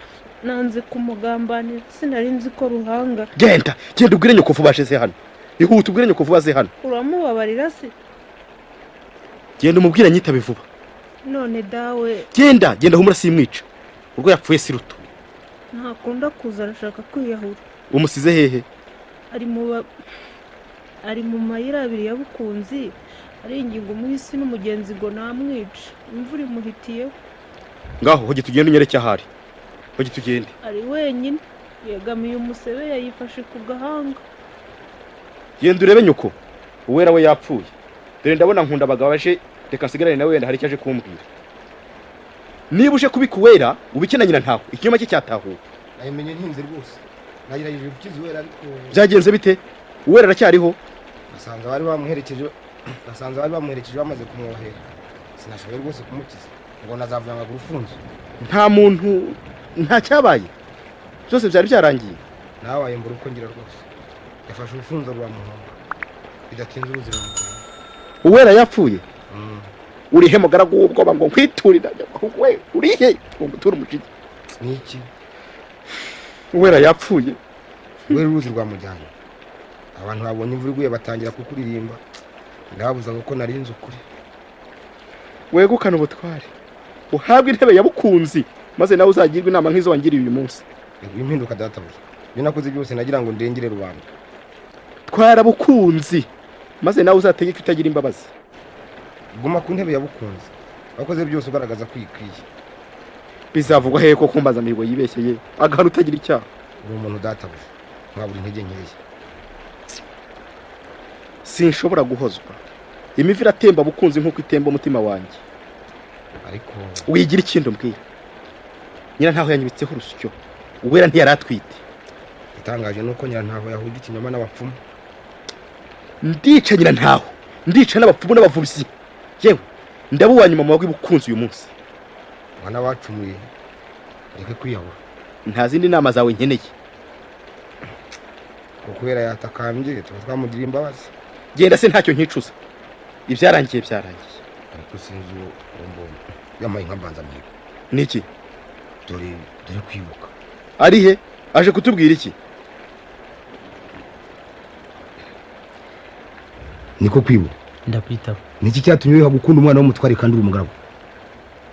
nanze kumugambanira, sinari nzi ko Ruhanga. Genda genda ubwire nyoko vuba aje hano, ihute ubwire nyoko vuba aze hano. Uramubabarira se? Genda umubwire nyitabe vuba. None dawe. Genda genda, humura simwica, urwo yapfuye si ruto. Ntakunda kuza, arashaka kwiyahura. Umusize hehe? Ari mu mayira abiri ya Bukunzi, aringinga umuhisi n'umugenzi ngo namwica, imvura imuhitiyeho. Ngaho hogi tugende unyereke ahari, hogi tugende. Ari wenyine, yegamiye umusebe, yayifashe ku gahanga. Genda urebe nyoko, Uwera we yapfuye. Dore ndabona nkunda abagabo aje, reka nsigarane nawe, wenda hari icyo aje kumbwira. Niba uje kubika Uwera ubike na nyina ntaho, ikinyoma cye cyatahuwe. Nabimenye ntinze rwose, nagerageje gukiza Uwera ariko. Byagenze bite? Uwera aracyariho? Nasanze bari bamuherekeje bamaze kumwohera, sinashoboye rwose kumukiza ngo nazavanga urufunzo. Nta muntu, nta cyabaye, byose byari byarangiye. Nabaye mbura uko ngira rwose, yafashe urufunzo ruramuhonga, bidatinze uruzi ruramujyana. Uwera yapfuye? Urihe mugaragu w'ubwoba ngo nkwiturira we, urihe ngo nguture umujinya? Niki? Uwera yapfuye. Uwera uruzi rwamujyanye, abantu babonye imvura iguye batangira kukuririmba, ndababuza kuko nari nzi ukuri. Wegukane ubutware, uhabwe intebe ya Bukunzi, maze nawe uzagirwe inama nk'izo wangiriye uyu munsi. Impinduka databuja, ibyo nakoze byose nagira ngo ndengere rubanda. Twara Bukunzi, maze nawe uzategeke utagira imbabazi. Guma ku ntebe ya Bukunzi, wakoze byose ugaragaza ko ikwiye. Bizavugwa hehe ko kumbaza mihigo yibeshyeye agahano utagira icyaha? Uri umuntu databuja, mwabura intege nkeya. Sinshobora guhozwa, imivi iratemba bukunzi nk'uko itemba umutima wanjye. Ariko wigira ikindi umbwira. Nyirantaho yanyibitseho urusyo, Uwera ntiyari atwite. Itangaje nuko Nyirantaho yahuje ikinyoma n'abapfumu. Ndica Nyirantaho, ndica n'abapfumu n'abavubyi, yewe ndaba uwa nyuma mu bagwi bukunzi uyu munsi. Mwana wacumuye, ureke kwiyahura. Nta zindi nama zawe nkeneye. Kuko Uwera yatakambye, tuba twamugiriye imbabazi. Genda se, ntacyo nkicuza, ibyarangiye byarangiye. Ariko sinzi uwo mbonye yambaye nka Mbanzamihigo. Niki? Dore dore kwibuka. Ari he? Aje kutubwira iki? Niko kwibuka. Ndakwitaba. Niki cyatumye wiha gukunda umwana w'umutware kandi uri umugaragu?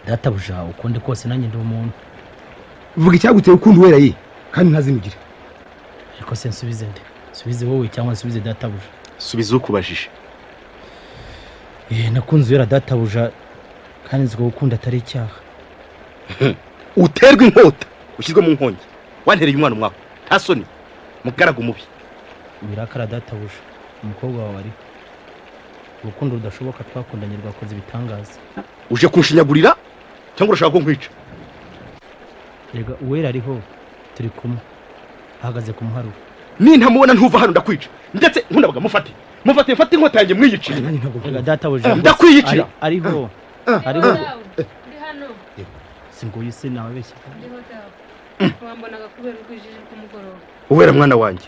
Databuja, ukundi kose nanjye ndi umuntu. Vuga icyaguteye gukunda Uwera ye kandi ntazimugire. Ariko se nsubize nde? Nsubize wowe cyangwa nsubize databuja? Subiza ukubajije. Nakunze Uwera databuja, kandi nzi ko gukunda atari icyaha. Uterwe inkota, ushyirwe mu nkongi, wantereye umwana umwaku, nta soni, mugaragu mubi. Wirakara databuja, umukobwa wawe ariho. Urukundo rudashoboka twakundanye rwakoze ibitangaza. Uje kunshinyagurira cyangwa urashaka ko nkwica? Rega Uwera ariho, turi kumwe, ahagaze ku muharuro. Nintamubona ntuva hano, ndakwica. Ndetse nkundabaga mufate, mufate, mfate inkota yanjye mwiyicire. Rega databuja, Ndakwiyicira. Ariho, ariho. Ndi hano. Si nguyu se nababeshya? Ndiho dawe. Wambonaga kubera urwijiji rw'umugoroba. Uwera mwana wanjye,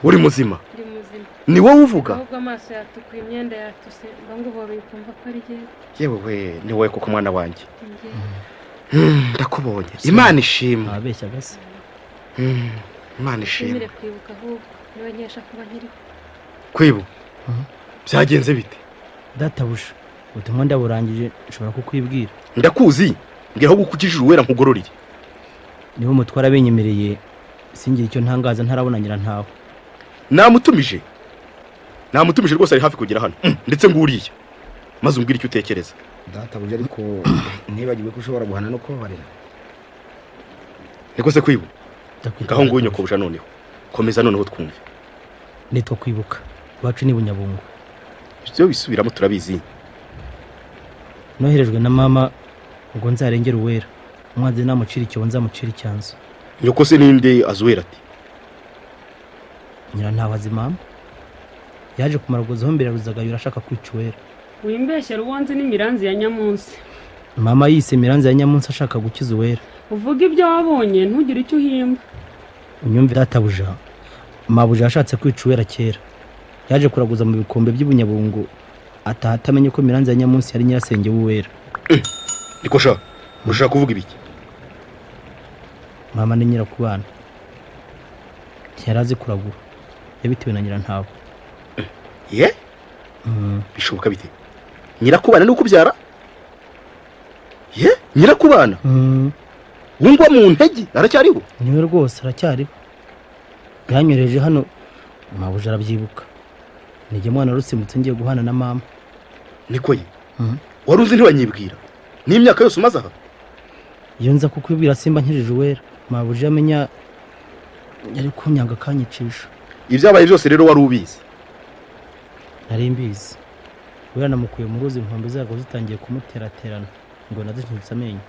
uri muzima? Ndi muzima. Ni wowe uvuga? Ahubwo amaso yatukuye, imyenda yatuse, mba nguhobeye ukumva ko ari jyewe. Yewe we, ni wowe koko mwana wanjye. Njye. Ndakubonye, Imana ishimwe. Nababeshyaga se? Imana ishimwe. Nshimire kwibuka ahubwo, niwe nkesha kuba nkiriho. Kwibu, byagenze bite? Databuja, ubutumwa ndaburangije, nshobora kukwibwira. Ndakuzi, mbwira aho gukukijije Uwera nkugororere. Niba umutware abenyemereye, singira icyo ntangaza ntarabona Nyirantaho. Namutumije, namutumije rwose, ari hafi kugera hano. Ndetse nguriya, maze umbwire icyo utekereza. Databuja, ariko ntibagiwe ko ushobora guhana no kubabarira. Niko se kwibu? Ndakwitaba, Ngaho nguyu databuja. nyokobusha, noneho komeza, noneho twumve. Nitwa Kwibuka, iwacu ni Bunyabungo. Ibyo bisubiramo turabizi. Noherejwe na mama ngo nzarengere Uwera, umwanzi namucira icyobo nzamucira icyanzu. Nyoko se ninde azi Uwera ati? Nyirantaho azi mama. Yaje kumaraguzaho mbere Ruzagayura ashaka kwica Uwera. Wimbeshyera, uwo nzi n'imiranzi ya Nyamunsi. Mama yise Miranzi ya Nyamunsi ashaka gukiza Uwera. Uvuga ibyo wabonye, ntugire icyo uhimba. Unyumve databuja, mabuja yashatse kwica Uwera kera. Yaje kuraguza mu bikombe by'Ibunyabungo, ataha atamenye ko Miranzi ya Nyamunsi yari nyirasenge w'Uwera. Niko sha, urashaka kuvuga ibiki? Mama ni nyirakubana, ntiyari azi kuragura, yabitewe na Nyirantaho. Ye, bishoboka bite? Nyirakubana ni ukubyara? Ye, nyirakubana wungwa mu ntege aracyariho? Niwe rwose, aracyariho. Yanyoreje hano, mabuja arabyibuka. Nijye mwana rusimbutse ngiye guhana na mama. Niko ye, wari uzi ntiwanyibwira n'imyaka yose umaze aha? Iyo nza kukwibwira simba nkijije Uwera. Mabuja amenya yari kunyanga akanyicisha. Ibyabaye byose rero wari ubizi? Nari mbizi. Uwera namukuye mu ruzi inkombe zarwo zitangiye kumuteraterana, ngo nazishinyitse amenyo.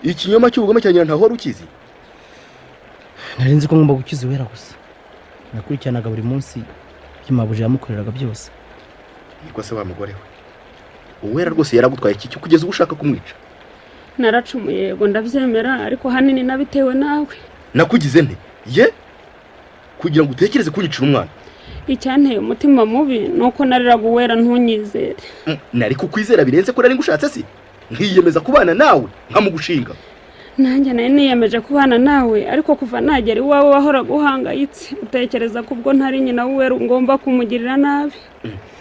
Ikinyoma cy'ubugome cya Nyirantaho wari ukizi? Nari nzi ko ngomba gukiza Uwera gusa. Nakurikiranaga buri munsi ibyo mabuja yamukoreraga byose. Niko se wa mugore we, Uwera rwose yaragutwaye iki kugeza ubu ushaka kumwica? Naracumuye yego, ndabyemera, ariko ahanini nabitewe nawe. Nakugize nte ye kugira ngo utekereze kunyicira umwana? Icyanteye umutima mubi ni uko nariraga Uwera ntunyizere. Nari kukwizera birenze ko nari ngushatse se, nkiyemeza kubana nawe nkamugushinga. Nanjye nari niyemeje kubana nawe, ariko kuva nagera iwawe wahoraga uhangayitse, utekereza ko ubwo ntari nyina w'Uwera ngomba kumugirira nabi.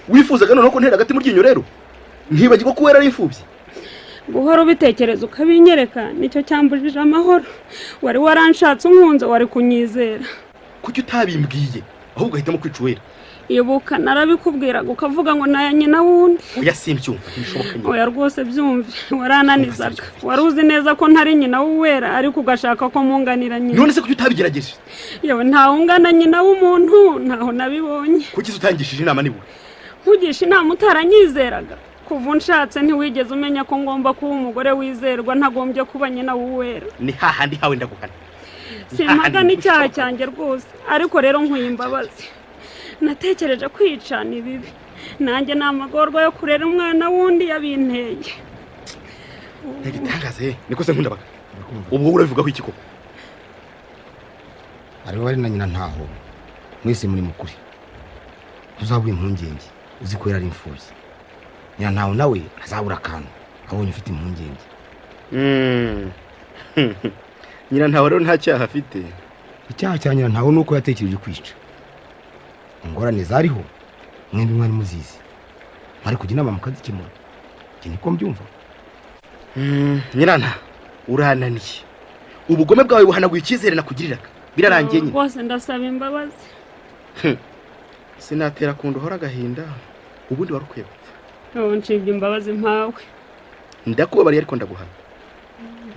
Wifuzaga noneho ko ntera agati mu ryinyo rero nkibagirwa ko Uwera ari imfubyi? Guhora ubitekereza ukabinyereka nicyo cyambujije amahoro. Wari waranshatse unkunze, wari kunyizera. Kuki utabimbwiye ahubwo ugahitamo kwica Uwera? Ibuka narabikubwiraga ukavuga ngo naya nyina wundi. Oya, simbyumva, ntibishoboka nyine. Oya rwose byumve, warananizaga. Wari uzi neza ko ntari nyina w'Uwera, ariko ugashaka ko munganira nyina. None se kuki utabigerageje? Yewe, ntawungana nyina w'umuntu, ntaho nabibonye. Kuki se utangishije inama nibura? Nkugisha inama utaranyizeraga? Kuva unshatse ntiwigeze umenya ko ngomba kuba umugore wizerwa, ntagombye kuba nyina w'Uwera. Ni hahandi hawe, ndaguhana. Simpaga n'icyaha cyanjye rwose, ariko rero nkwiye imbabazi. Natekereje kwica ni bibi, nanjye ni amagorwa yo kurera umwana w'undi yabinteye. Ntigitangaze niko se Nkundabaga, ubwo wowe urabivugaho iki koko? Ariwe ari na nyina ntaho, mwese muri mukuri. Ntuzabura impungenge uzi ko yari imfubyi. Nyina ntaho nawe azabura akantu abonye ufite impungenge. Nyina ntawe rero nta cyaha afite. Icyaha cya nyina ntaho ni uko yatekereje kwica. Ingorane zariho mwembi mwari muzizi, mwari kujya inama mukazikemura. Njye niko mbyumva. Nyiranta, urananiye. Ubugome bwawe buhanaguye icyizere nakugiriraga, birarangiye nyine. Rwose ndasaba imbabazi. Sinatera kunda uhora agahinda, ubundi wari ukwiye gupfa. Ubu ncibye imbabazi mpawe. Ndakubabariye, ariko ndaguhana.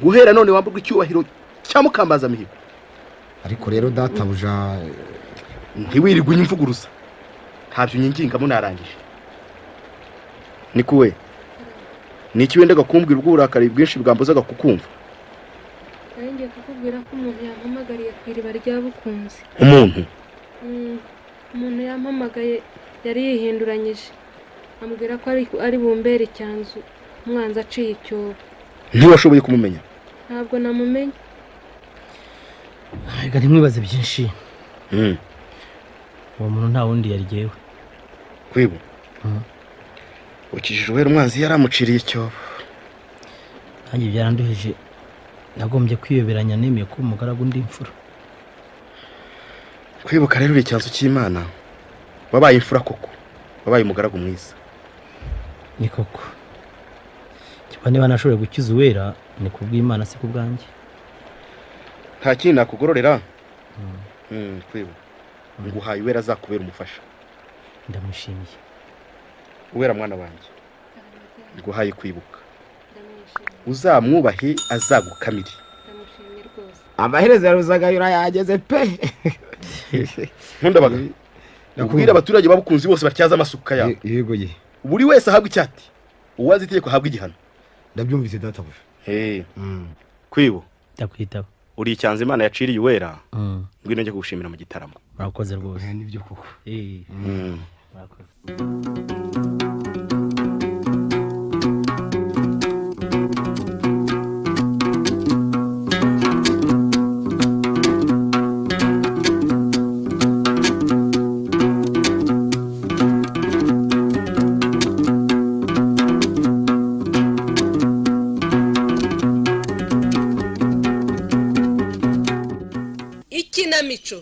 Guhera none wamburwa icyubahiro cya mukambaza mihigo. Ariko rero databuja. Ntiwirirwe unyimvuguruza, ntabyo unyingingamo, narangije. Nikuwe, ni iki wendaga kumbwira ubwo uburakari bwinshi bwambuzaga kukumva? Nari ngiye kukubwira ko umuntu yampamagariye ku iriba rya Bukunzi. Umuntu? Umuntu yampamagaye, yari yihinduranyije, ambwira ko ari bumbere icyanzu umwanzi aciye icyobo. Ntiwashoboye kumumenya? Ntabwo namumenye. Reka ntimwibaze byinshi. Uwo muntu nta wundi, yari jyewe. Kwibu, ukijije Uwera umwanzi yaramuciriye icyobo. Nanjye byaranduhije, nagombye kwiyoberanya, nemeye kuba umugaragu undi imfura. Kwibuka rero, uri icyanzu cy'Imana, wabaye imfura koko, wabaye umugaragu mwiza. Ni koko kiba, niba nashoboye gukiza Uwera ni ku bw'Imana, si ku bwanjye. Nta kindi nakugororera. Kwibu, nguhaye Uwera, azakubera umufasha. Ndamushimiye. Uwera mwana wanjye, nguhaye Kwibuka, uzamwubahe, azagukamire. Ndamushimye rwose. Amaherezo ya Ruzagayura yageze pe. Nkundabaga, ubwire abaturage babukunzi bose batyaza amasuka yabo. Yego ye. Buri wese ahabwa icyati, uwazi itegeko ahabwa igihano. Ndabyumvise databuja. Kwibu, Ndakwitaba. uri icyanzu Imana yaciriye Uwera. Ngwino njye kugushimira mu gitaramo. Murakoze rwose. Nibyo koko. Murakoze. Ikinamico.